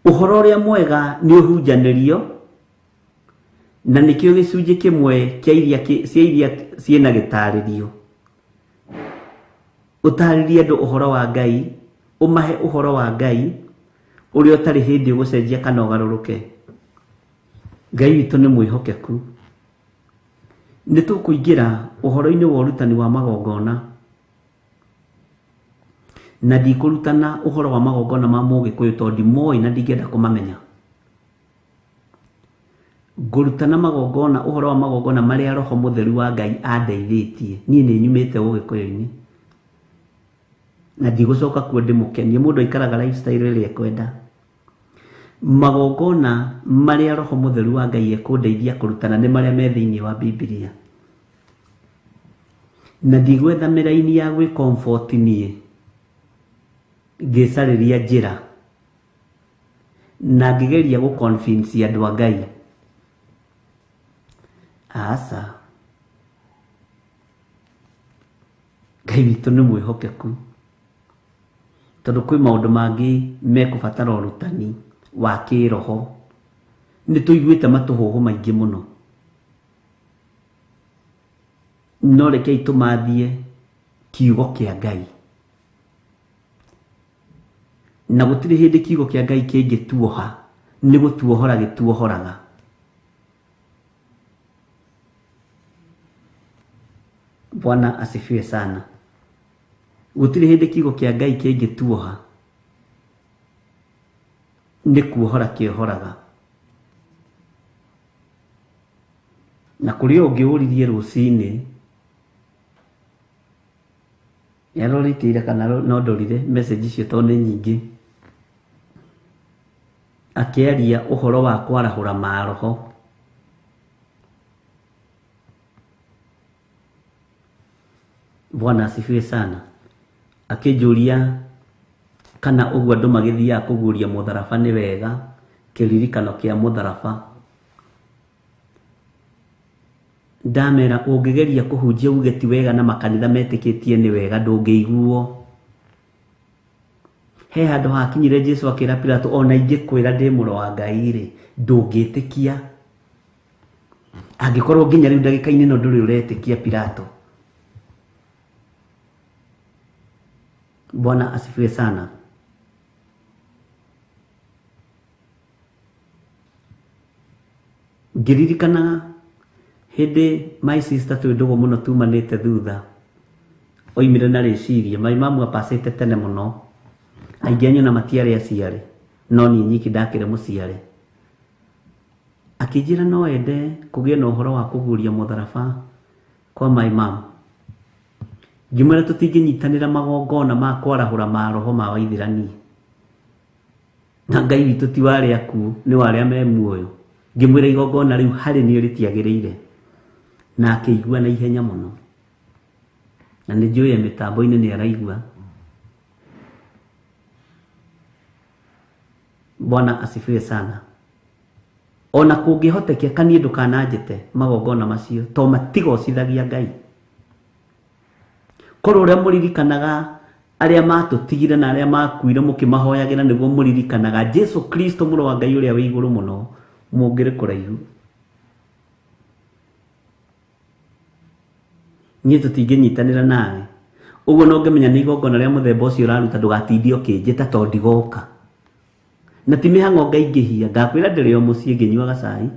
Ũhoro ũrĩa mwega nĩ ũhunjanĩrio, na nĩkĩo gĩcunjĩ kĩmwe kĩa iria cia iria ciĩna gĩtarĩrio. Ũtarĩrie andũ ũhoro wa Ngai, ũmahe ũhoro wa Ngai ũrĩa ũtarĩ hĩndĩ ũgũcenjia kana ũgarũrũke. Ngai witũ nĩ mwĩhokeku. Nĩ tũkũingĩra ũhoro-inĩ wa ũrutani wa magongona, na ndikũrutana ũhoro wa magongona ma Mũgĩkũyũ tondũ ndimoĩ na ndingĩenda kũmamenya. Ngũrutana magongona, ũhoro wa magongona marĩa Roho Mũtheru wa Ngai andeithĩtie. Niĩ nĩ nyumĩte Ũgĩkũyũ-inĩ na ndigũcoka kuo ndĩmũkenie. Mũndũ aikaraga lifestyle ĩrĩa ekwenda. Magongona marĩa Roho Mũtheru wa Ngai ekũndeithia kũrutana nĩ marĩa me thĩinĩ wa Bibilia, na ndigwetha mĩraini ya gwĩ comfort niĩ ngĩcarĩria njĩra na ngĩgeria gũ-convince andũ a Ngai. Aca, Ngai witũ nĩ mwĩhokeku, tondũ kwĩ maũndũ mangĩ mekũbatara ũrutani wa kĩroho. Nĩ tũiguĩte matũhũhũ maingĩ mũno, no rekei tũmathie kiugo kĩa Ngai. Na gũtirĩ hĩndĩ kiugo kĩa Ngai kĩngĩtuoha, nĩ gũtuohora gĩtuohoraga. Bwana asifiwe sana. Gũtirĩ hĩndĩ kiugo kĩa Ngai kĩngĩtuoha, nĩ kuohora kĩohoraga. Na kũrĩ ũngĩ ũririe rũcinĩ, nĩarorĩte ira kana no ndorire message icio tondũ nĩ nyingĩ, akĩaria ũhoro wa kwarahũra maroho. Bwana asifiwe sana. Akĩnjũria kana ũguo andũ magĩthiaga kũguũria mũtharaba nĩ wega, kĩririkano kĩa mũtharaba. Ndamera ũngĩgeria kũhunjia uge ti wega na makanitha metĩkĩtie nĩ wega, ndũngĩiguo. He handũ hakinyire Jesu akĩra Pilato, ona ingĩkwĩra ndĩ mũrũ wa Ngai rĩ, ndũngĩtĩkia. Angĩkorwo nginya rĩu ndagĩka-inĩ ĩno ndũrĩ ũretĩkia Pilato. Bwana asifiwe sana. Ngĩririkana hĩndĩ my sister twĩ ndũgũ mũno tumanĩte thutha oimire na rĩciria my mamu apacĩte tene mũno aingĩ anyu na matiarĩ aciare no niĩ nyiki ndakĩrĩ mũciare. Akĩnjĩra no ende kũgĩe na ũhoro wa kũguũria mũtharaba kwa my mom. Ngĩmwĩra tũtingĩnyitanĩra magongona ma kwarahũra maroho ma waithĩrani na Ngai witũ ti wa arĩa akuũ nĩ wa arĩa me muoyo. Ngĩmwĩra igongona rĩu harĩ niĩ rĩtiagĩrĩire na akĩigua na ihenya mũno na nĩ njũĩ mĩtambo-inĩ nĩ araigua. Bwana asifiwe sana. Ona kũngĩhotekeka niĩ ndũkananjĩte magongona macio to matigocithagia Ngai. Korwo ũrĩa mũririkanaga arĩa matũtigire na arĩa makuire mũkĩmahoyagĩra nĩguo mũririkanaga Jesu Kristo mũrũ wa Ngai ũrĩa wĩ igũrũ mũno mũngĩrĩ kũraihu. Niĩ tũtingĩnyitanĩra nawe ũguo no ngĩmenya nĩ igongona rĩa mũthemba ũcio ũraruta ndũgatindie ũkĩnjĩta to ndigoka. Na ti mĩhang'o ngaingĩhia ngakwĩra ndĩrĩ o mũciĩ ngĩnyuaga cai.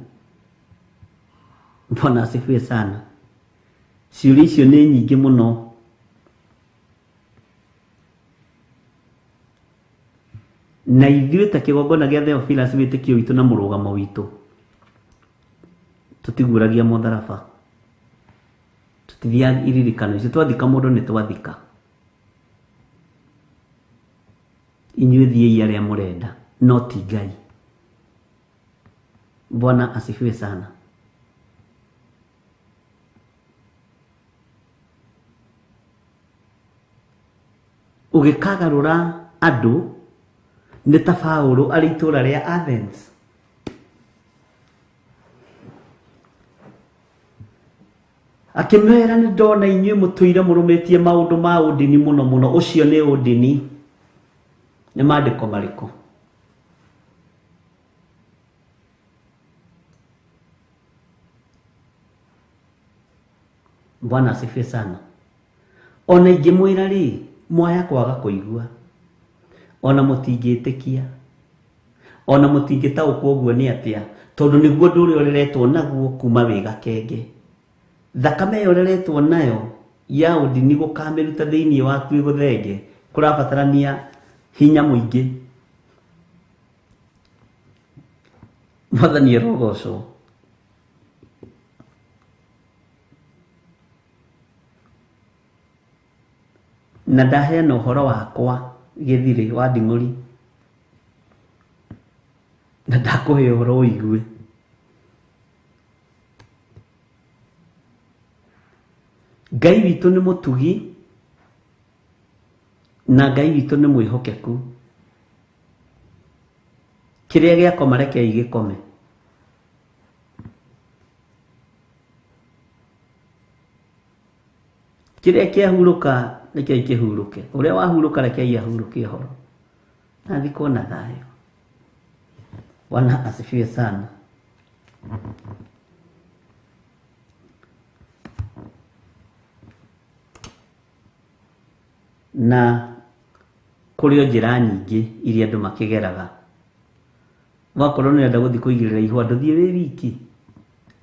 Bwana asifiwe sana. Ciũria icio nĩ nyingĩ mũno. Na ithuĩ ta kĩgongona gĩa Theophilus wĩtĩkio witũ na mũrũgamo witũ tũtiguragia mũtharaba, tũtithiaga iririkano icio. Twathika mũndũ nĩ twathika. Inyuĩ thiĩi arĩa mũrenda no ti Ngai. Bwana asifiwe sana. Ũgĩkagarũra andũ nĩ ta Paũlũ arĩ itũũra rĩa Athens. Akĩmera nĩ ndona inyuĩ mũtũire mũrũmĩtie maũndũ ma ũndini mũno mũno, ũcio nĩ ũndini. Nĩ maandĩko marĩkũ? Bwana asifiwe sana. Ona ingĩmwĩra rĩ mwaya kwaga kũigua ona mũtingĩtĩkia ona mũtingĩtaũkwo ũguo nĩ atĩa tondũ nĩguo ũndũ ũrĩa ũreretwo naguo kuma wĩ gakenge. Thakame ĩyo ũreretwo nayo ya ũndini gũkamĩruta thĩinĩ waku ĩgũthenge kũrabatarania hinya mũingĩ. Mwathani arogocwo. Na ndaheana ũhoro wakwa gĩthirĩ wa nding'ũri na ndakũhe ũhoro ũigue. Ngai witũ nĩ mũtugi na Ngai witũ nĩ mwĩhokeku. Kĩrĩa gĩakoma rekei gĩkome. Kĩrĩa kĩahurũka rekei kĩhurũke. Ũrĩa wahurũka rekei ahurũke ũhoro na thikwo na thayũ. Bwana asifiwe sana. Na kũrĩ o njĩra nyingĩ iria andũ makĩgeraga. Wakorwo nĩ ũrenda gũthiĩ kũigĩrĩra ihũa ndũthiĩ wĩ wiki.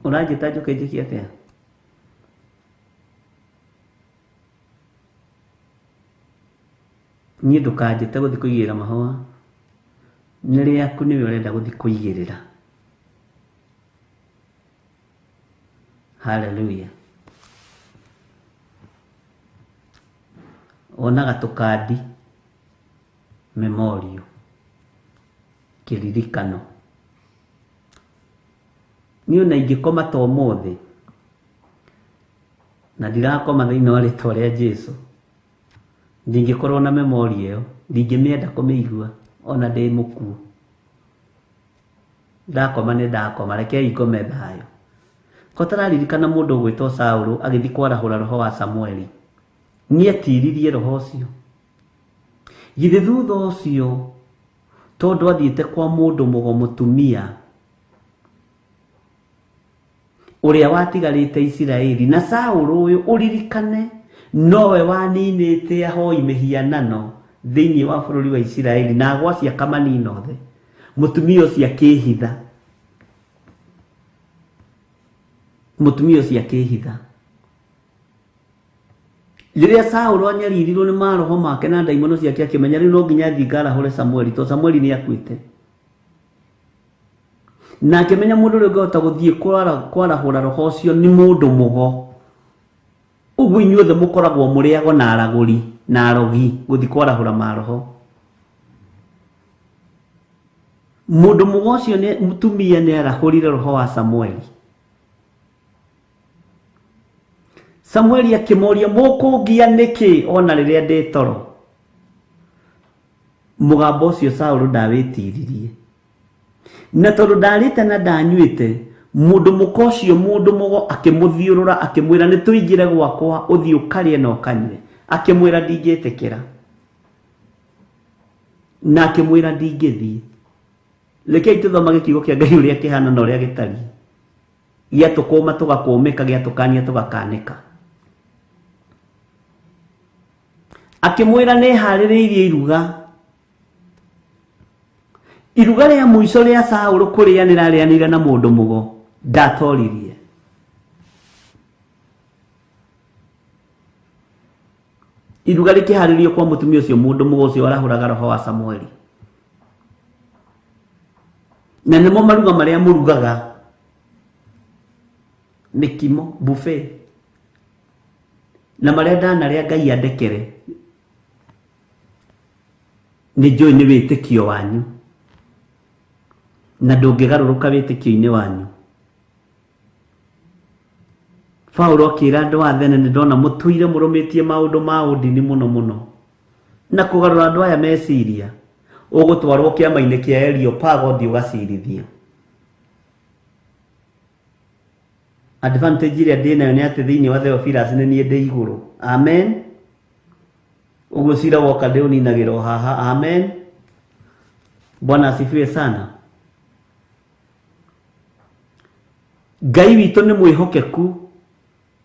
Ũranjĩta njũke njĩke atĩa? Niĩ ndũkanjĩte gũthiĩ kũigĩrĩra mahũa. Nĩ rĩaku nĩwe ũrenda gũthiĩ kũigĩrĩra. Hallelujah. Onaga tũkandi memorial kĩririkano. Niĩ ona ingĩkoma ta ũmũthĩ na ndirakoma thĩinĩ wa rĩtwa rĩa Jesu ndingĩkorwo na memori ĩyo, ndingĩmĩenda kũmĩigua ona ndĩ mũkuũ. Ndakoma nĩ ndakoma, rekei ngome thayũ. Ko tararirikana mũndũ ũgwĩtwo Saũlũ agĩthiĩ kwarahũra roho wa Samueli nĩetiririe roho ũcio. Githĩ thutha ũcio tondũ athiĩte kwa mũndũ mũgo mũtumia Ũrĩa watigarĩte Isiraeli na Saũlũ ũyũ ũririkane nowe waninĩte ahoi mĩhianano thĩinĩ wa bũrũri wa Isiraeli na agwacia akamanina othe. Mũtumia ũcio akĩhitha. Mũtumia ũcio akĩhitha. Rĩrĩa Saũlũ anyaririrwo nĩ maroho make na ndaimono ciake akĩmenya rĩu no nginya athiĩ ngarahũre Samueli tondũ Samueli nĩ akuĩte. Na akĩmenya mũndũ ũrĩa ũngĩhota gũthiĩ kwarahũra roho ũcio nĩ mũndũ mũgo. Ũguo inyuothe mũkoragwo mũrĩ ago na aragũri na arogi gũthiĩ kwarahũra maroho. Mũndũ mũgo ũcio nĩ mũtumia nĩ arahũrire roho wa Samueli. Samueli akĩmũũria mũkũngia nĩkĩ ona rĩrĩa ndĩ toro. Mũgambo ũcio Saũlũ ndawĩtiririe. Na tondũ ndarĩte na ndanyuĩte, mũndũ mũka ũcio mũndũ mũgo akĩmũthiũrũra akĩmwĩra nĩ tũingĩre gwakwa ũthiĩ ũkarĩe na ũkanyue. Akĩmwĩra ndingĩtĩkĩra. Na akĩmwĩra ndingĩthiĩ. Rekei tũthomage kiugo kĩa Ngai ũrĩa kĩhana na ũrĩa gĩtariĩ. Gĩatũkũma tũgakũmĩka, gĩatũkania tũgakanĩka. Akĩmwĩra nĩ harĩrĩirie iruga. Iruga rĩa mũico rĩa Saũlũ kũrĩanĩra arĩanĩire na mũndũ mũgo ndatoririe. Iruga rĩkĩharĩrio kwa mũtumia ũcio mũndũ mũgo ũcio arahũraga roho wa Samueli. Na nĩmo maruga marĩa mũrugaga mĩkimo buffet na marĩa ndanarĩa Ngai andekere nĩ njũĩ nĩ wĩtĩkio wanyu na ndũngĩgarũrũka wĩtĩkio-inĩ wanyu. Paulo akĩra andũ a Athene nĩ ndona mũtũire mũrũmĩtie maũndũ ma ũndini mũno mũno na kũgarũra andũ aya meciria ũgũtwarwo kĩama-inĩ kĩa Areopago ũthiĩ ũgacirithio. Advantage ĩrĩa ndĩ nayo nĩ atĩ thĩinĩ wa Theophilus nĩ niĩ ndĩ igũrũ. Amen. Ũguo cira woka ndĩũninagĩra o haha. Amen. Bwana asifiwe sana. Ngai witũ nĩ mwĩhokeku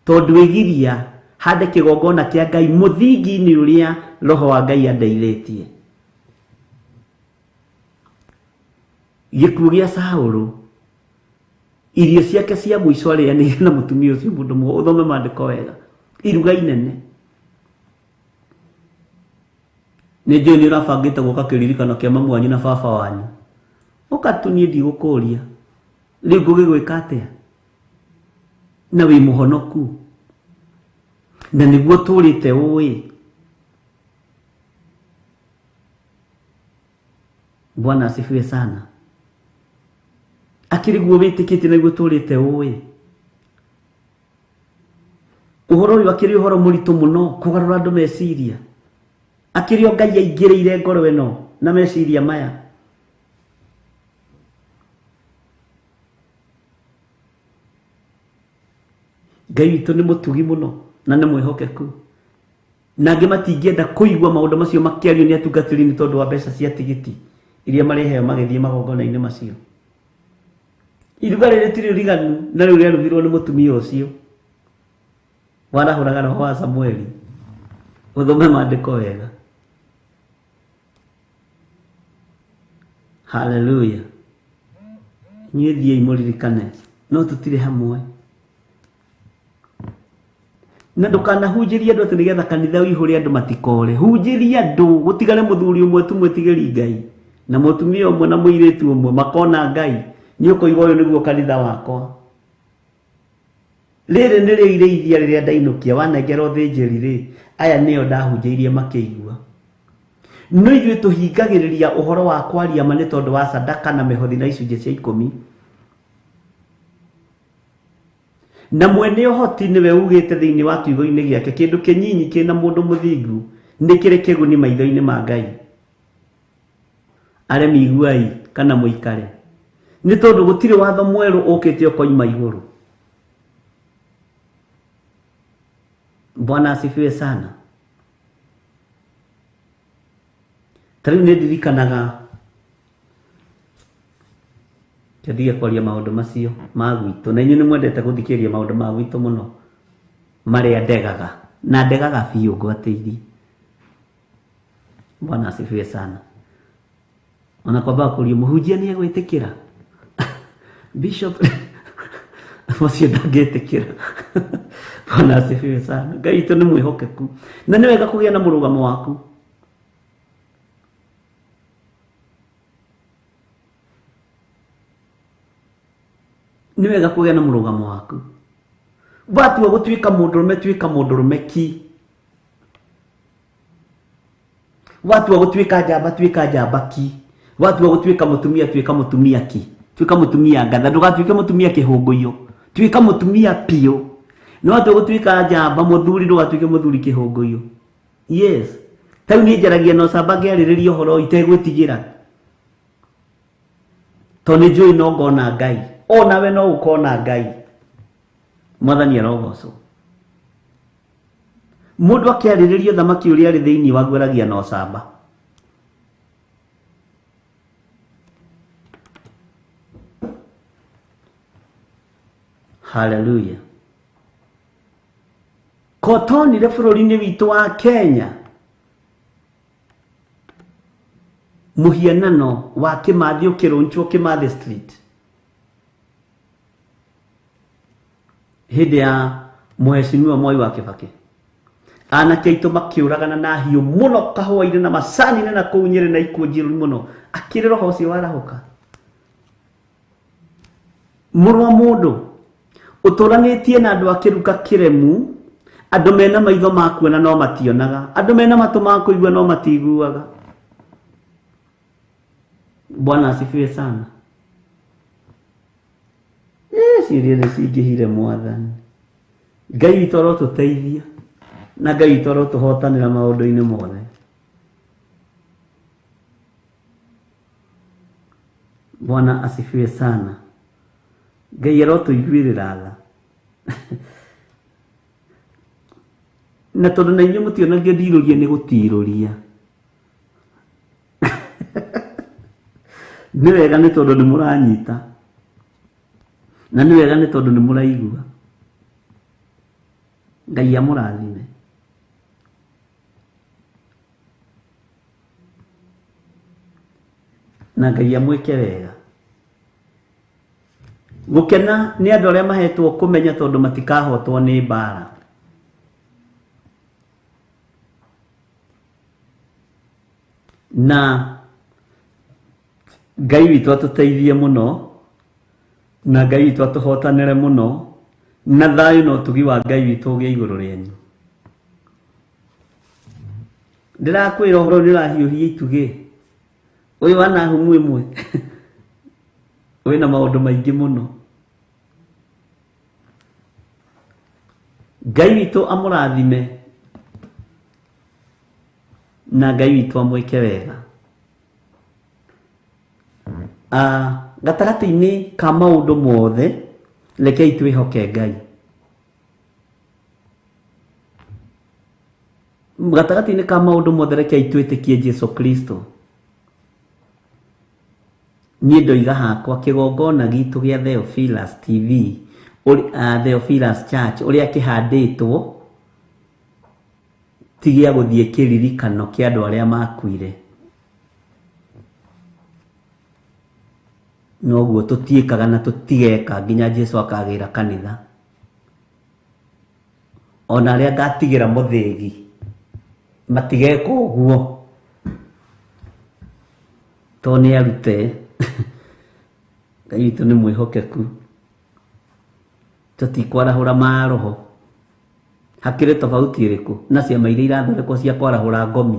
tondũ ĩgiria hande kĩgongona kĩa Ngai mũthingi-inĩ ũrĩa roho wa Ngai andeithĩtie. Gĩkuũ gĩa Saũlũ irio ciake cia mũico arĩanĩire na mũtumia ũcio mũndũ mũgo ũthome maandĩko wega iruga inene. Nĩ njũĩ nĩ ũrabangĩte gũka kĩririkano kĩa mamu wanyu na baba wanyu. Ũka tu niĩ ndigũkũria. Rĩu ngũgĩgwĩka atĩa? Na wĩ mũhonoku. Na nĩguo tũrĩte ũĩ. Bwana asifiwe sana. Akĩrĩ guo wĩtĩkĩtie nĩguo tũrĩte ũĩ. Ũhoro ũyũ akĩrĩ ũhoro mũritũ mũno kũgarũra andũ meciria. Akĩrĩ o Ngai aingĩrĩire ngoro ĩno na meciria maya. Ngai witũ nĩ mũtugi mũno na nĩ mwĩhokeku. Na angĩ matingĩenda kũigua maũndũ macio makĩario nĩ atungatĩri nĩ tondũ wa mbeca cia tigiti iria marĩheo magĩthiĩ magongona-inĩ macio. Iruga rĩrĩ ti rĩriganu na rĩu rĩarugirwo nĩ mũtumia ũcio warahũraga roho wa Samueli. Ũthome maandĩko wega. Haleluya. Inyuĩ thiĩi mũririkane no tũtirĩ hamwe. Na ndũkanahunjĩrie andũ atĩ nĩgetha kanitha ũihũre andũ matikore. Hunjĩria andũ gũtigare mũthuri ũmwe tu mwĩtigĩri Ngai na mũtumia ũmwe na mũirĩtu ũmwe makona Ngai. Nĩ ũkũigua ũyũ nĩguo kanitha wakwa. Rĩrĩ nĩrĩo irĩithia rĩrĩa ndainũkia wanengera ũthĩnjĩri rĩ aya nĩo ndahunjĩirie makĩigua. No ithuĩ tũhingagĩrĩria ũhoro wa kwaria ma nĩ tondũ wa sadaka na mĩhothi na icunjĩ cia ikũmi. Na mwene ũhoti nĩwe ugĩte thĩinĩ wa kiugo-inĩ gĩake kĩndũ kĩnyinyi kĩna mũndũ mũthingu nĩ kĩrĩ kĩguni maitho-inĩ ma Ngai. Aremi iguai kana mũikare. Nĩ tondũ gũtirĩ watho mwerũ ũkĩte ũkoima igũrũ. Bwana asifiwe sana. Ta rĩu nĩ ndirikanaga Ndige kwaria maundu macio ma gwitũ, na inyuĩ nĩ mwendete gũthikĩrĩria maundu ma gwitũ mũno marĩa ndegaga, na ndegaga biũ ngwatĩirie. Bwana asifiwe sana. Ona kwamba kũrio mũhunjia nĩ egwĩtĩkĩra bishop ũcio ndangĩtĩkĩra. Bwana asifiwe sana. Ngai witũ nĩ mwĩhokeku, na nĩ wega kũgĩa na mũrũgamo waku. Nĩ wega kũgĩa na mũrũgamo waku. Watua gũtuĩka mũndũrũme, tuĩka mũndũrũme ki. Watua gũtuĩka njamba, tuĩka njamba ki. Watua gũtuĩka mũtumia, tuĩka mũtumia ki. Tuĩka mũtumia ngatha, ndũgatuĩke mũtumia kĩhũngũiyo. Tuĩka mũtumia piũ. No watua gũtuĩka njamba mũthuri, ndũgatuĩke mũthuri kĩhũngũiyo. Yes. Ta rĩu niĩ njaragia na ũcamba ngĩarĩrĩria ũhoro itegwĩtigĩra, tondũ nĩ njũĩ no ngona Ngai. O nawe no ũkona Ngai. Mwathani arogocwo. Mũndũ akĩarĩrĩria thamaki ũrĩa arĩ thĩinĩ waguo aragia na ũcamba. Hallelujah. Kotonire bũrũri-inĩ witũ wa Kenya mũhianano wa Kĩmathi ũkĩrũnchwo Kĩmathi Street hĩndĩ ya Mheshimiwa Mwai wa Kibaki. Anake aitũ makĩũragana na hiũ mũno kahũa-inĩ na macani-inĩ na kũu Nyĩrĩ na ikuũ njĩru mũno. Akĩrĩ roho ũcio warahũka. Mũrũ wa mũndũ ũtũranĩtie na andũ a kĩruka kĩremu, andũ mena maitho ma kuona no mationaga, andũ mena matũ ma kũigua no matiguaga. Bwana asifiwe sana. Ciũria nĩ cingĩhire Mwathani. Ngai witũ arotũteithia, na Ngai witũ arotũhotanĩra maũndũ-inĩ mothe. Bwana asifiwe sana. Ngai arotũiguĩrĩra tha. Na tondũ na inyuĩ mũtionagio ndirũria nĩ gũtirũria. Nĩ wega nĩ tondũ nĩ mũranyita, na nĩ wega nĩ tondũ nĩ mũraigua. Ngai amũrathime. Na Ngai amwĩke wega. Gũkena nĩ andũ arĩa mahetwo kũmenya tondũ matikahotwo nĩ mbara. Na Ngai witũ atũteithie mũno, na Ngai witũ atũhotanĩre mũno, na thayũ na ũtugi wa Ngai witũ ũgĩe igũrũ rĩanyu. Ndĩrakwĩra ũhoro nĩ ũrahiũhia itugĩ. Ũyũ wa Nahumu ĩmwe wĩna maũndũ maingĩ mũno. Ngai witũ amũrathime, na Ngai witũ amwĩke wega. Gatagatĩ-inĩ ka maũndũ mothe, rekei twĩhoke Ngai. Gatagatĩ-inĩ ka maũndũ mothe, rekei twĩtĩkie Jesu Kristo. Niĩ ndoiga hakwa kĩgongona gitũ gĩa Theophilus TV, Theophilus Church, ũrĩa kĩhandĩtwo ti gĩa gũthiĩ kĩririkano kĩa andũ arĩa makuire. Noguo tũtiĩkaga na tũtigeka nginya Jesu akagĩra kanitha. Ona arĩa ngatigĩra mũthĩgi matigeka ũguo, tondũ nĩ arute. Ngai witũ nĩ mwĩhokeku. Tũtikwarahũra maroho. Hakĩrĩ tofauti ĩrĩkũ na ciama iria irathondekwo cia kwarahũra ngomi?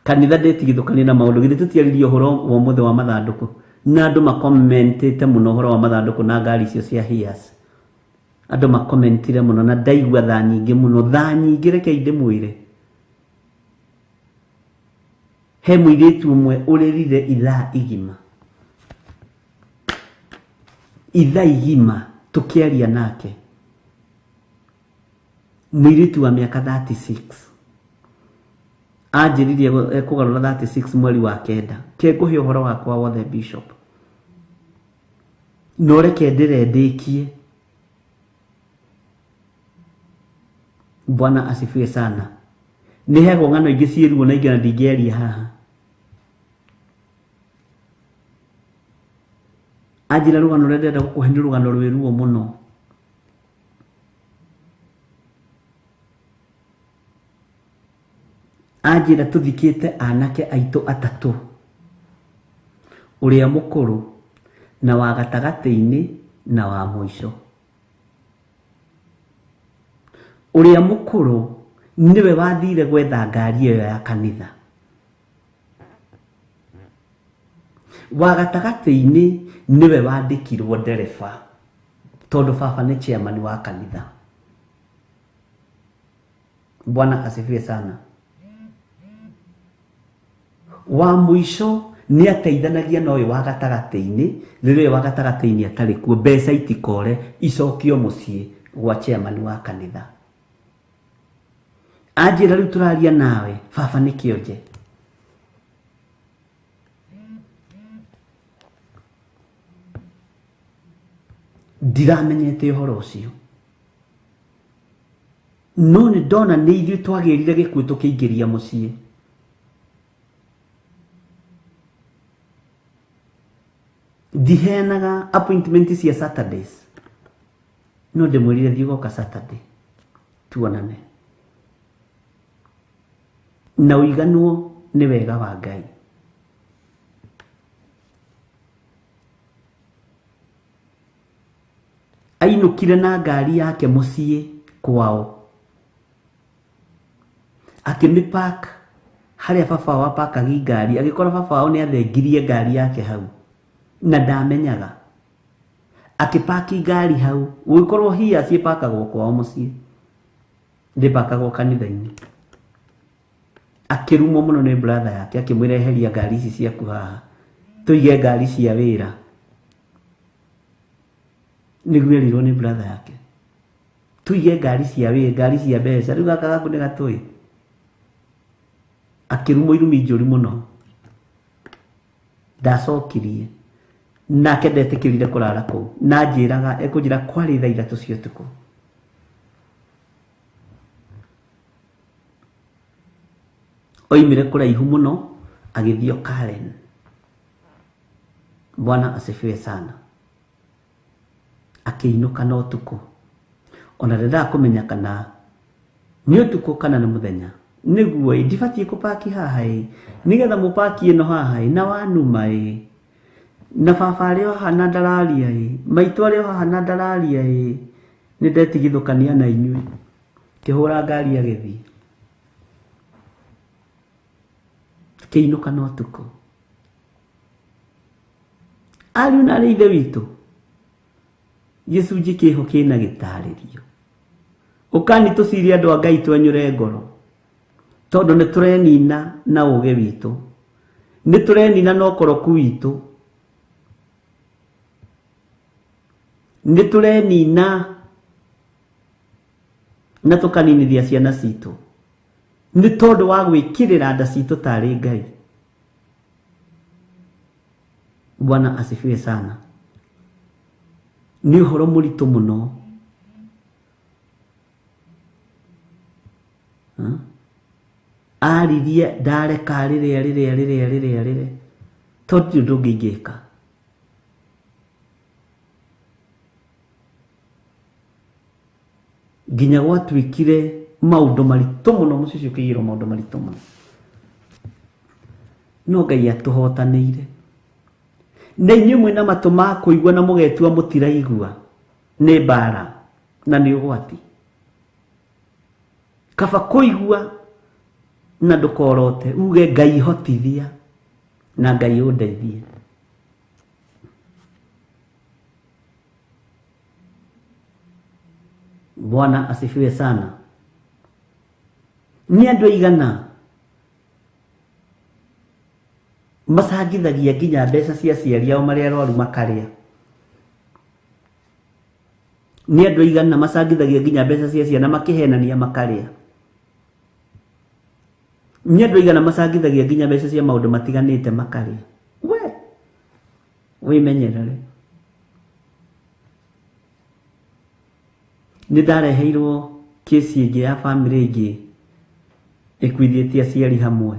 Kanitha ndĩtigithũkanie na maũndũ. Githĩ tũtiaririe ũhoro wa ũmũthĩ wa mathandũkũ, na andũ makomentĩte mũno ũhoro wa mathandũkũ na ngari icio cia Hiace. Andũ makomentire mũno na ndaigua thaa nyingĩ mũno, thaa nyingĩ. Rekei ndĩmwĩre, he mũirĩtu ũmwe ũrĩrire ithaa igima, ithaa igima tũkĩaria nake, mũirĩtu wa mĩaka 36. Anjĩrire ekũgarũra 36 mweri wa kenda. Ke ngũhe ũhoro wakwa wothe Bishop, no reke ndĩre ndĩkie. Bwana asifiwe sana. Nĩ hegwo ng'ano ingĩ ciĩ ruo na ingĩ na ndingĩaria haha. Anjĩra rũgano rũrĩa ndĩrenda gũkũhe nĩ rũgano rwĩ ruo mũno. Anjĩra tũthikĩte anake aitũ atatũ, ũrĩa mũkũrũ na wa gatagatĩ-inĩ na wa mũico. Ũrĩa mũkũrũ nĩwe wathire gwetha ngari ĩyo ya kanitha. Wa gatagatĩ-inĩ nĩwe wandĩkirwo ndereba tondũ baba nĩ chairman wa kanitha. Bwana asifiwe sana. Wa mũico nĩ ateithanagia na ũyũ wa gatagatĩ-inĩ, rĩrĩa ũyũ wa gatagatĩ-inĩ atarĩ kuo, mbeca itikore icokio mũciĩ gwa chairman wa kanitha. Anjĩra rĩu tũraria nawe, baba nĩ kĩonje. Ndiramenyete ũhoro ũcio, no nĩ ndona nĩ ithuĩ twagĩrire gĩkuũ tũkĩingĩria mũciĩ. Ndiheanaga appointment cia Saturdays, no ndĩmwĩrire thiĩ ũgoka Saturday tuonane na ũiganwo nĩ wega wa Ngai. Ainũkire na ngari yake mũciĩ kwao, akĩmĩpark harĩa baba wao apakagi ngari, agĩkora baba wao nĩ athengirie ngari yake hau na ndamenyaga. Akĩpaki ngari hau, gũgĩkorwo hia ciĩpakagwo kwao mũciĩ, ndĩpakagwo kanitha-inĩ. Akĩrumwo mũno nĩ brother yake, akĩmwĩra eheria ngari ici ciaku haha, tũige ngari cia wĩra. Nĩguo erirwo nĩ brother yake, tũige ngari cia wĩra, ngari cia mbeca, rĩu gaka gaku nĩ gatũĩ. Akĩrumwo irumi njũru mũno. Ndacokirie nake ndetĩkĩrire kũrara kũu, na njĩraga ekũnjĩra kwarĩ thaa 3 cia ũtukũ. Oimire kũraihu mũno agĩthiĩ Karen. Bwana asifiwe sana. Akĩinũka na ũtukũ, ona ndendaga kũmenya kana nĩ ũtukũ kana nĩ mũthenya. Nĩguo ĩ, ndibatiĩ kũpaki haha ĩ, nĩgetha mũpaki ĩno haha ĩ, na wanuma ĩ, na baba arĩ o haha na ndararia ĩ, maitũ arĩ o haha na ndararia ĩ, nĩ ndetigithũkania na inyuĩ. Kĩhũra ngari agĩthiĩ, kĩinũka na ũtukũ. Ariũ na arĩ ithe witũ, gĩcunjĩ kĩho kĩna gĩtarĩrio. Ũkani tũcirie andũ a Ngai twenyũre ngoro, tondũ nĩ tũrenina na ũgĩ witũ, nĩ tũrenina na ũkoroku witũ, nĩ tũrenina na tũkaninithia ciana citũ nĩ tondũ wa gwĩkĩrĩra nda citũ tarĩ Ngai. Bwana asifiwe sana. Nĩ ũhoro mũritũ mũno. Aririe ndareka rĩrĩa rĩrĩa rĩrĩa rĩrĩa rĩrĩa, tondũ ti ũndũ ũngĩ ingĩka. Nginya gwatuĩkire maũndũ maritũ mũno, mũciĩ ũcio ũkĩiyũrwo maũndũ maritũ mũno, no Ngai atũhotanĩire. Na inyuĩ mwĩna matũ ma kũigua na mũgetua mũtiraigua, nĩ mbara na nĩ ũgwati. Kaba kũigua na ndũkorote, uge Ngai hotithia na Ngai ũndeithie. Bwana asifiwe sana. Nĩ andũ aigana macangithagia nginya mbeca cia aciari ao marĩa arwaru makarĩa? Nĩ andũ aigana macangithagia nginya mbeca cia ciana makĩhenania makarĩa? Nĩ andũ aigana macangithagia nginya mbeca cia maũndũ matiganĩte makarĩa. We wĩmenyerere. Nĩ ndareheirwo kesi ĩngĩ ya bamĩrĩ ĩngĩ ĩkuithĩtie aciari hamwe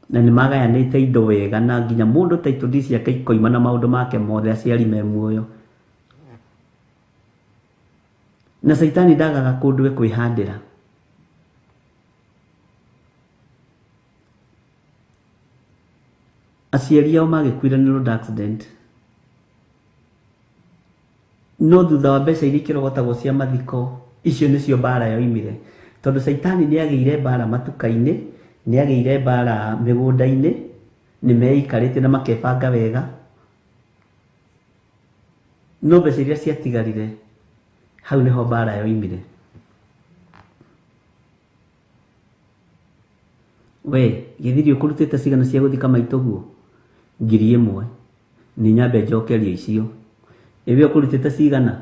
na nĩ magayanĩte indo wega na nginya mũndũ title deed ciake ikoima na maũndũ make mothe aciari me muoyo. Na caitani ndagaga kũndũ ekwĩhandĩra. Aciari ao magĩkuire nĩ road accident. No thutha wa mbeca iria ikĩrogotagwo cia mathiko icio nĩcio mbara yoimire, tondũ caitani nĩ agĩire mbara matuka-inĩ, nĩ agĩire mbara mĩgũnda-inĩ, nĩ meikarĩte na makebanga wega. No mbeca iria ciatigarire hau nĩho mbara yoimire. We gĩthiri ũkũrutĩte cigana cia gũthika maitũguo? 1000. Nĩ nyambe njokerie icio. Ĩwe ũkũrutĩte cigana?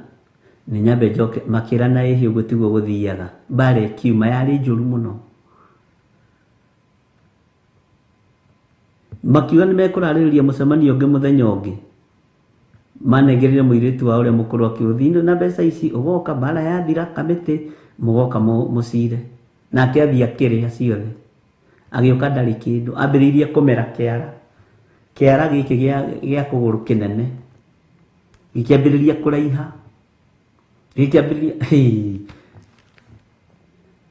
Nĩ nyambe njoke. Makĩrana ĩhĩ ũguo tiguo gũthiaga. Mbara ĩkiuma yarĩ njũru mũno. Makiuga nĩ mekũrarĩrĩria mũcemanio ũngĩ mũthenya ũngĩ. Manengerire mũirĩtu wa ũrĩa mũkũrũ akĩũthiĩ na mbeca ici ũgoka mbara yathira kamĩtĩ mũgoka mũcire. Nake athiĩ akĩrĩa ciothe. Agĩũka ndarĩ kĩndũ. Ambĩrĩirie kũmera kĩara. Kĩara gĩkĩ gĩa kũgũrũ kĩnene gĩkĩambĩrĩria kũraiha, gĩkĩambĩrĩria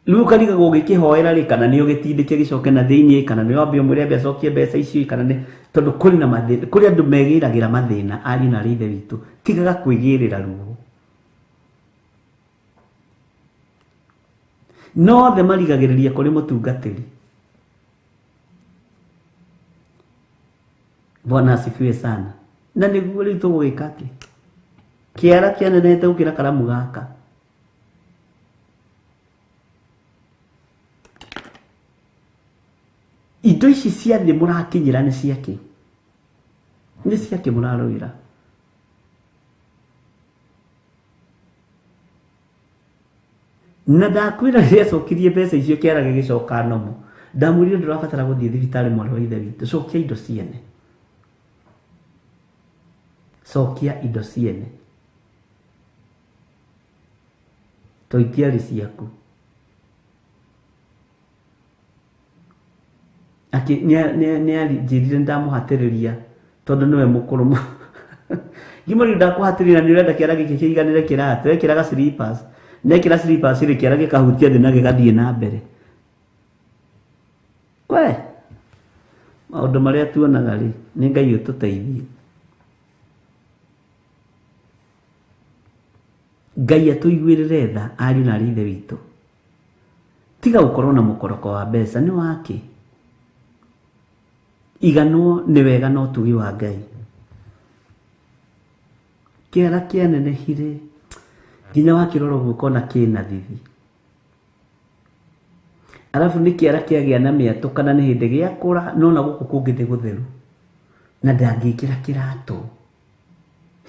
rĩu ũkarigagwo ũgĩkĩhoera rĩ kana nĩ ũgĩtindĩke gĩcoke na thĩiniĩ, kana nĩ wambe ũmwĩre ambe acokie mbeca icio, kana nĩ tondũ kũrĩ na mathĩna, kũrĩ andũ megĩragĩra mathĩna. Ariũ na arĩ ithe witũ, tigaga kwĩgĩrĩra ruo. No othe marigagĩrĩria kũrĩ mũtungatĩri. Bwana asifiwe sana. Na nĩguo rĩu tũgũgĩka atĩ kĩara kĩanenehete gũkĩra karamu gaka. Indo ici cia thĩ mũrakinyĩra nĩ ciakĩ? Nĩ ciakĩ mũrarũĩra? Na ndakwĩra rĩrĩa acokirie mbeca icio kĩara gĩgĩcoka nomo, ndamwĩrire ndũrabatara gũthiĩ thibitarĩ mwarĩ wa ithe witũ, cokia indo ciene. Cokia indo ciene. To itiarĩ ciaku. Nĩ anjĩrire ndamũhatĩrĩria tondũ nĩwe mũkũrũ mũno. Ngĩmwĩra rĩu ndakũhatĩrĩria nĩ ũrenda kĩara gĩkĩ kĩiganĩre kĩratũ, ekĩraga slippers. Nekĩra slippers rĩ kĩara gĩkahutia thĩ na gĩgathiĩ na mbere. We maũndũ marĩa tuonaga rĩ, nĩ Ngai ũtũteithie. Ngai atũiguĩrĩre tha ariũ na arĩ ithe witũ. Tiga gũkorwo na mũkoroko wa mbeca nĩ wake. Iganwo nĩ wega na ũtugi wa Ngai. Kĩara kĩanenehire nginya wakĩrora ũguo ũkona kĩna thithi. Arabu nĩ kĩara kĩagĩa na mĩatũ kana nĩ hĩndĩ gĩakũra no na gũkũ kũngĩ nĩ gũtheru na ndangĩkĩra kĩratũ.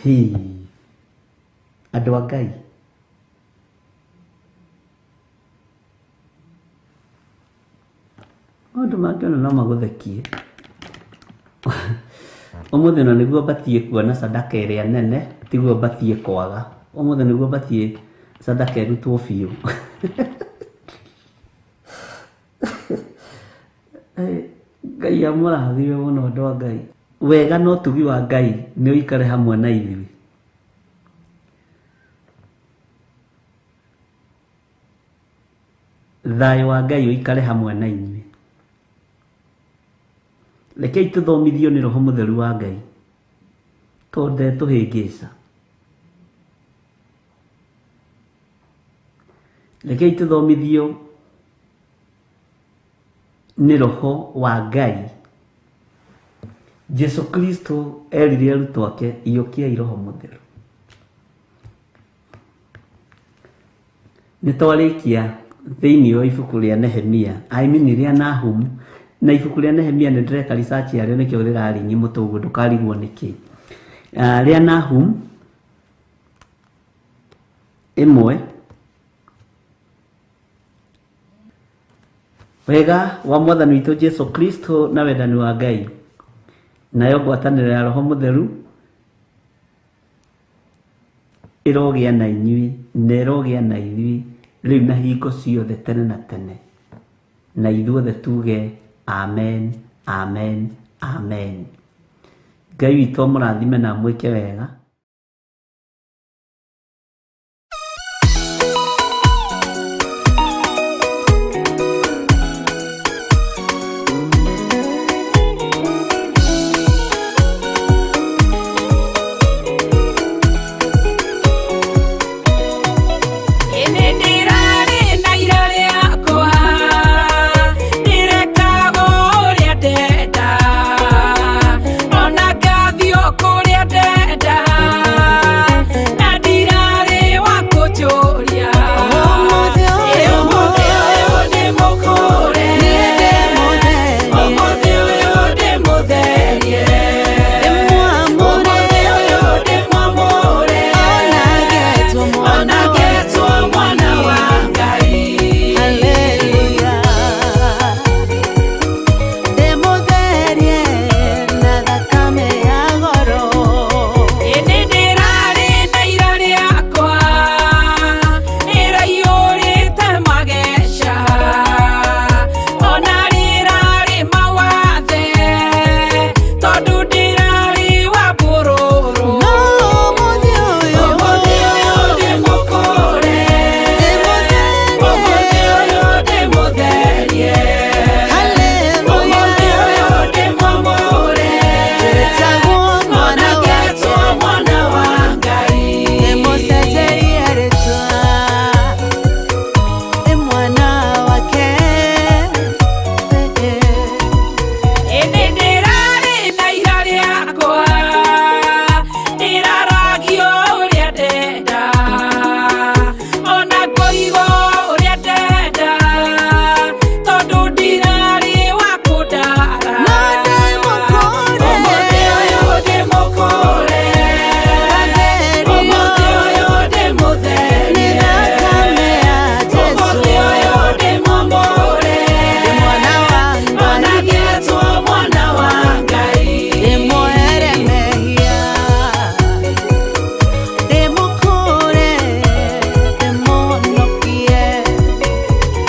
Hii andũ a Ngai. Maũndũ mangĩ ona no magũthekie. Ũmũthĩ ona nĩguo batiĩ kuona sadaka ĩrĩa nene, tiguo batiĩ kwaga. Ũmũthĩ nĩguo batiĩ sadaka ĩrutwo biũ. Ngai amũrathime mũno andũ a Ngai. Wega na ũtugi wa Ngai nĩ ũikare hamwe na ithuĩ. Thayũ wa Ngai ũikare hamwe na inyuĩ. Rekei tũthomithio nĩ Roho Mũtheru wa Ngai tondũ ndetũhĩngĩca. Rekei tũthomithio nĩ Roho wa Ngai. Jesu Kristo erire arutwo ake, iyũkiai Roho Mũtheru. Nĩ twarĩkia thĩinĩ wa ibuku rĩa Nehemia, I mean rĩa Nahum, na ibuku rĩa Nehemia nĩ ndĩreka research yarĩo nĩkĩo rĩraringi mũtwe ũguo ndũkarigwo nĩkĩ. Rĩa Nahum 1 Wega wa Mwathani witũ Jesu Kristo na wendani wa Ngai nayo ngwatanĩro ya Roho Mũtheru ĩrogĩa na inyuĩ na ĩrogĩa na ithuĩ rĩu na hingo ciothe tene na tene. Na ithuothe tuge amen, amen, amen. Ngai witũ amũrathime na amwĩke wega. Ĩnĩ ndĩrarĩ na ira rĩakwa, ndĩrekaga ũrĩa ndenda, ona ngathiĩ o kũrĩa ndenda, na ndirarĩ wa kũnjũria. Ĩ ũmũthĩ ũyũ ndĩmũkũre, ũmũthĩ ũyũ ndĩmũtherie, ũmũthĩ ũyũ ndĩmwamũre, ona ngetwo mwana wa Ngai. Ĩnĩ ndĩrarĩ na ira rĩakwa, rĩraiyũrĩte mageca, ona rĩrarĩ mawathe, tondũ ndĩrarĩ wa mbũrũrũ. Ũmũthĩ ũyũ ndĩmũkũre, ũmũthĩ ũyũ ndĩmũtherie, ũmũthĩ ũyũ ndĩmwamũre, ona ngetwo mwana wa Ngai. Ĩnĩ ndĩrarĩ na ira rĩakwa, ndĩraragio ũrĩa ndenda, ona ngoigo ũrĩa ndenda, tondũ ndirarĩ wa kũndara. Ũmũthĩ ũyũ ndĩmũkũre, ũmũthĩ ũyũ ndĩmũtherie, ũmũthĩ ũyũ ndĩmwamũre, ona ngetwo mwana wa Ngai.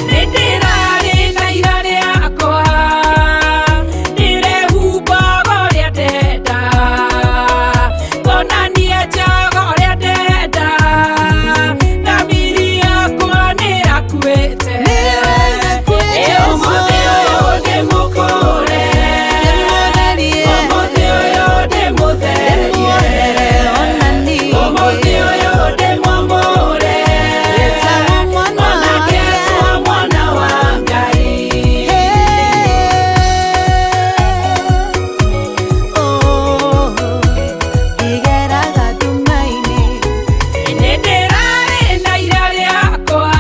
Nĩ ndĩrarĩ na ira rĩakwa, ndĩrehumbaga ũrĩa ndenda, ngonania njaga ũrĩa ndenda, thamiri yakwa nĩĩrakuĩte. Ĩ ũmũthĩ ũyũ ndĩmũkũre, ũmũthĩ ũyũ ndĩmũtherie, ũmũthĩ ũyũ ndĩmwamũre, ona ngetwo mwana wa Ngai. Nĩ ndĩrarĩ na ira rĩakwa,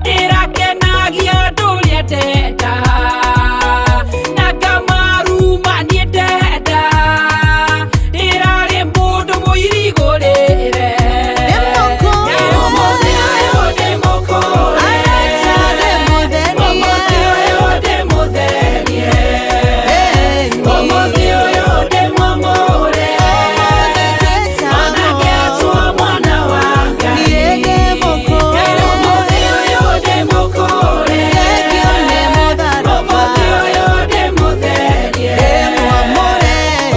ndĩrakenagia andũ ũrĩa ndenda, na ngamaruma niĩ ndenda, ndĩrarĩ mũndũ mũirigũrĩre. Ũmũthĩ ũyũ ndĩmũkũre, ũmũthĩ ũyũ ndĩmũtherie, ũmũthĩ ũyũ ndĩmwamũre, ona ngetwo mwana wa Ngai. Ũmũthĩ ũyũ ndĩmũkũre, ũmũthĩ ũyũ ndĩmũtherie,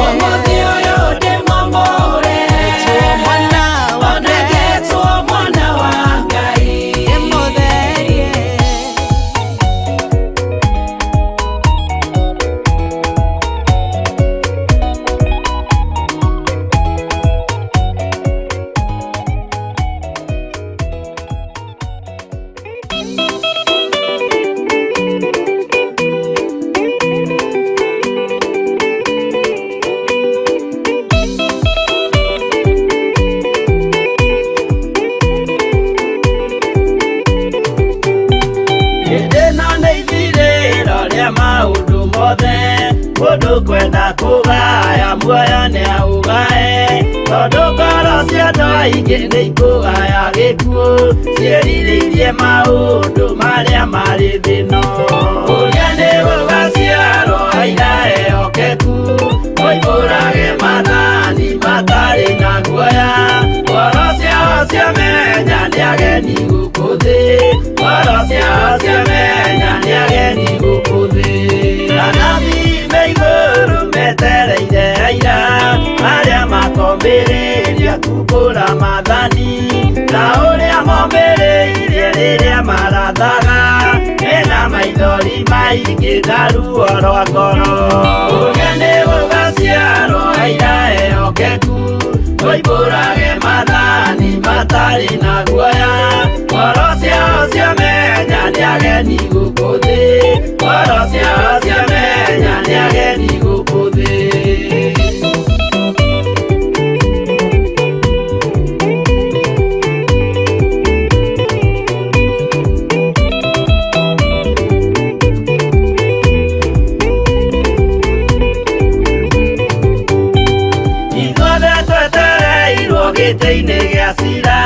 ũmũthĩ ũyũ ndĩmwamũre, ona ngetwo mwana wa Ngai. Hĩndĩ ĩno nĩ ithirĩro rĩa maũndũ mothe, mũndũ kwenda kũgaya muoyo nĩ aũgae, tondũ ngoro cia andũ aingĩ nĩ ikũgaya gĩkuũ, ciĩrirĩirie maũndũ marĩa marĩ thĩno. Ũrĩa nĩ gũgaciarwo aira ehokeku, moimbũrage maathani matarĩ na guoya. Ngoro ciao ciamenya nĩ ageni gũkũ thĩ, ngoro ciao ciamenya nĩ ageni gũkũ thĩ. Anabii me igũrũ metereire aira arĩa makombĩrĩria kumbũra maathani ta ũrĩa mombĩrĩirie rĩrĩa marathaga mena maithori maingĩ na ruo rwa ngoro. Ũrĩa nĩ gũgaciarwo aira ehokeku, moimbũrage maathani matarĩ na guoya. Ngoro ciao ciamenya nĩ ageni gũkũ thĩ, ngoro ciao ciamenya nĩ ageni gũkũ thĩ. Ithuothe twetereirwo gĩtĩ-inĩ gĩa cira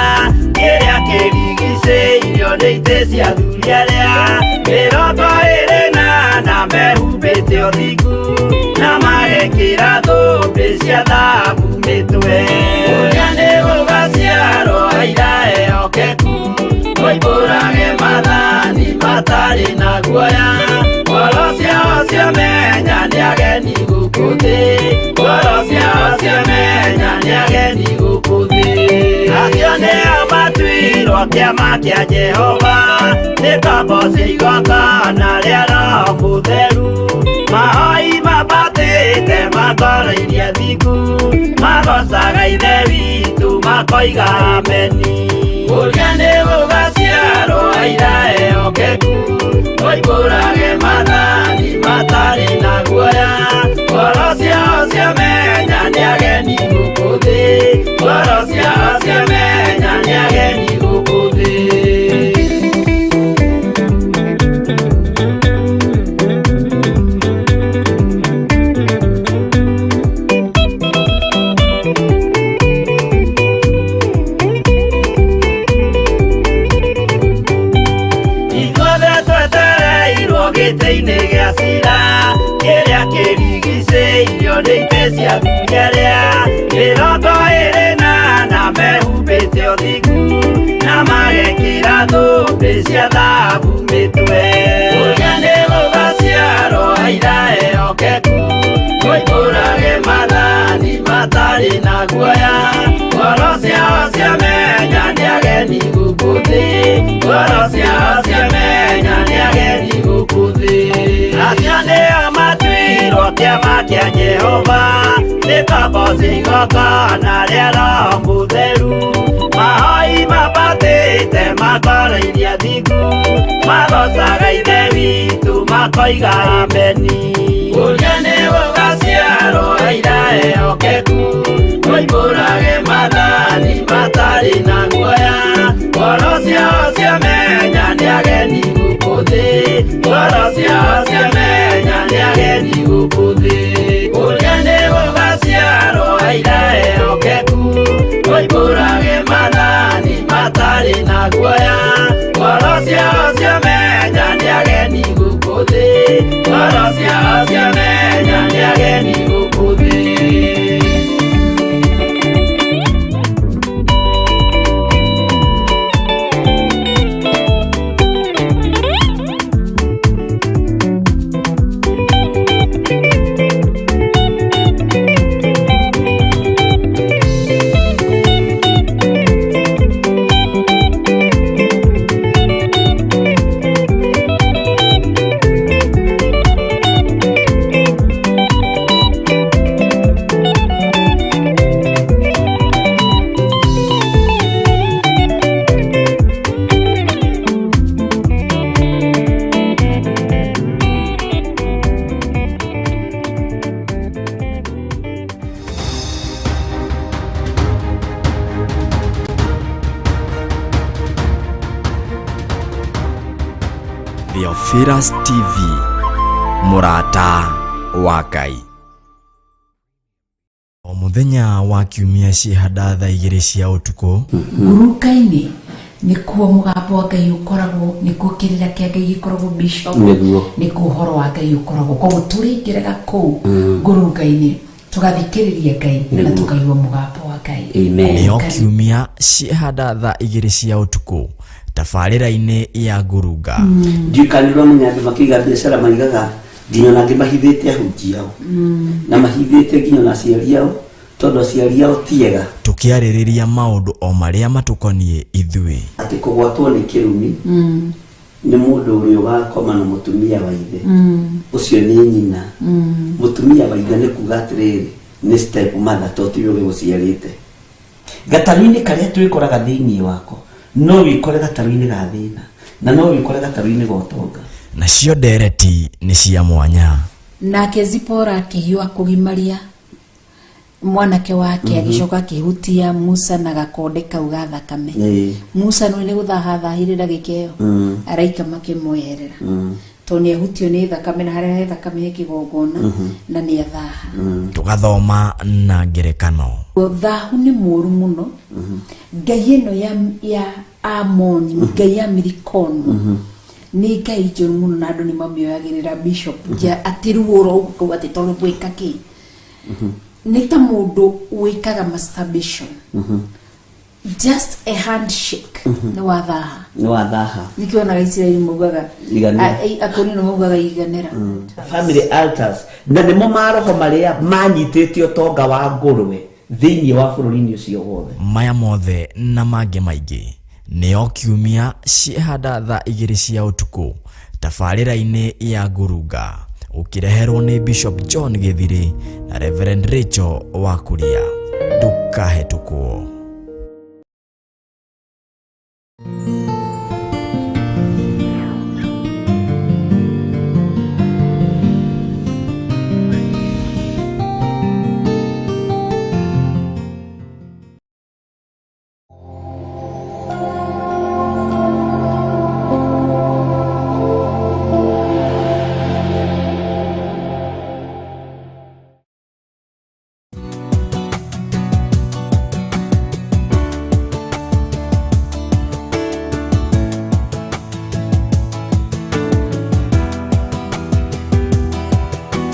kĩrĩa kĩrigicĩirio nĩ itĩ cia athuri arĩa 24 mehumbĩte ũthingu na magekĩra thũmbĩ cia thahabu mĩtwe. Ũrĩa nĩ gũgaciarwo aira ehokeku, moimbũrage maathani matarĩ na guoya. Ngoro ciao ciamenya nĩ ageni gũkũ thĩ, ngoro ciao ciamenya nĩ ageni gũkũ thĩ. Acio nĩo matuirwo kĩama kĩa Jehova, nĩ ngombo cia igongona rĩa Roho Mũtheru. Mahoi mambatĩte makoroirie thingu, magocaga Ithe witũ makoiga ameni. Ũrĩa nĩ gũgaciarwo aira ehokeku, moimbũrage maathani matarĩ na guoya. Ngoro ciao ciamenya nĩ ageni gũkũ thĩ, ngoro ciao ciamenya nĩ ageni gũkũ thĩ. Ithuothe twetereirwo gĩtĩ-inĩ gĩa cira kĩrĩa kĩrigicĩirio nĩ itĩ cia athuri arĩa 24 mehumbĩte ũthingu na magekĩra thũmbĩ cia thahabu mĩtwe. Ũrĩa nĩ gũgaciarwo aira ehokeku, moimbũrage maathani matarĩ na guoya. Ngoro ciao ciamenya nĩ ageni gũkũ thĩ, ngoro ciao ciamenya nĩ ageni gũkũ thĩ. Acio nĩo matuirwo kĩama kĩa Jehova, nĩ ngombo cia igongona rĩa Roho Mũtheru. Mahoi mambatĩte makoroirie thingu, magocaga Ithe witũ makoiga ameni. Ũrĩa nĩ gũgaciarwo aira ehokeku, moimbũrage maathani matarĩ na guoya. Ngoro ciao ciamenya nĩ ageni gũkũ thĩ, ngoro ciao ciamenya nĩ ageni gũkũ thĩ. Ũrĩa nĩ gũgaciarwo aira ehokeku, moimbũrage maathani matarĩ na guoya. Ngoro ciao ciamenya nĩ ageni gũkũ thĩ, ngoro ciao ciamenya nĩ ageni gũkũ thĩ. Theophilus TV, mũrata wa Ngai. O mũthenya wa kiumia ciĩhanda thaa 2 cia ũtukũ. Nguruka-inĩ Nĩkuo mũgambo wa Ngai ũkoragwo, nĩkuo kĩrĩra kĩa Ngai gĩkoragwo, bishop. Nĩguo. Nĩkuo ũhoro wa Ngai ũkoragwo. Koguo tũrĩingĩraga kũu ngurunga-inĩ, tũgathikĩrĩria Ngai na Nĩguo. tũkaigua mũgambo wa Ngai. Amen. Nĩo kiumia ciĩhanda thaa 2 cia ũtukũ tabarĩra-inĩ ya ngurunga. Ndiũĩ kana nĩ ũramenya andũ makĩiga biacara maigaga nginya ona angĩ mahithĩte ahunjia ao na mahithĩte nginya ona aciari ao, tondũ aciari ao ti ega. Tũkĩarĩrĩria maũndũ o marĩa matũkoniĩ ithuĩ. Atĩ kũgwatwo nĩ kĩrumi nĩ mũndũ ũrĩa ũgakoma na mũtumia wa ithe, ũcio nĩ nyina. Mũtumia wa ithe nĩ kuga atĩrĩrĩ, nĩ step mother, to tiwe ũgĩgũciarĩte. Gatarũ-inĩ karĩa twĩkoraga thĩinĩ wako, no wĩkore gatarũ-inĩ ga thĩna na no wĩkore gatarũ-inĩ ga ũtonga. Nacio ndereti nĩ cia mwanya. Nake Zipora akĩhiũha kũgimaria mwanake wake, agĩcoka akĩhutia Musa na gakonde kau ga thakame. Musa nĩ gũthaha thahire ndagĩka ĩyo, araika makĩmweherera tondũ nĩ ahutio nĩ thakame, na harĩa he thakame he kĩgongona na nĩ athaha. Tũgathoma na ngerekano. Thahu nĩ mũru mũno. Ngai ĩno ya Amoni, ngai ya Milikomu, nĩ ngai njũru mũno na andũ nĩ mamĩoyagĩrĩra, bishop, atĩ ruo ro ũguo atĩ tondũ gwĩka kĩ nĩ ta mũndũ wĩkaga masturbation, just a handshake nĩ wathaha. Nĩ wathaha. Nĩkĩo onaga Isiraeli maugaga Iganĩra. Akorino maugaga iganĩra. Family altars na nĩmo maroho marĩa manyitĩte ũtonga wa ngũrwe thĩinĩ wa bũrũri-inĩ ũcio wothe. Maya mothe na mangĩ maingĩ nĩo kiumia ciĩhanda thaa 2 cia ũtukũ tabarĩra-inĩ ya ngurunga, ũkĩreherwo nĩ Bishop John Gĩthirĩ na Reverend Rachel wa Kuria. Ndũkahetũkwo.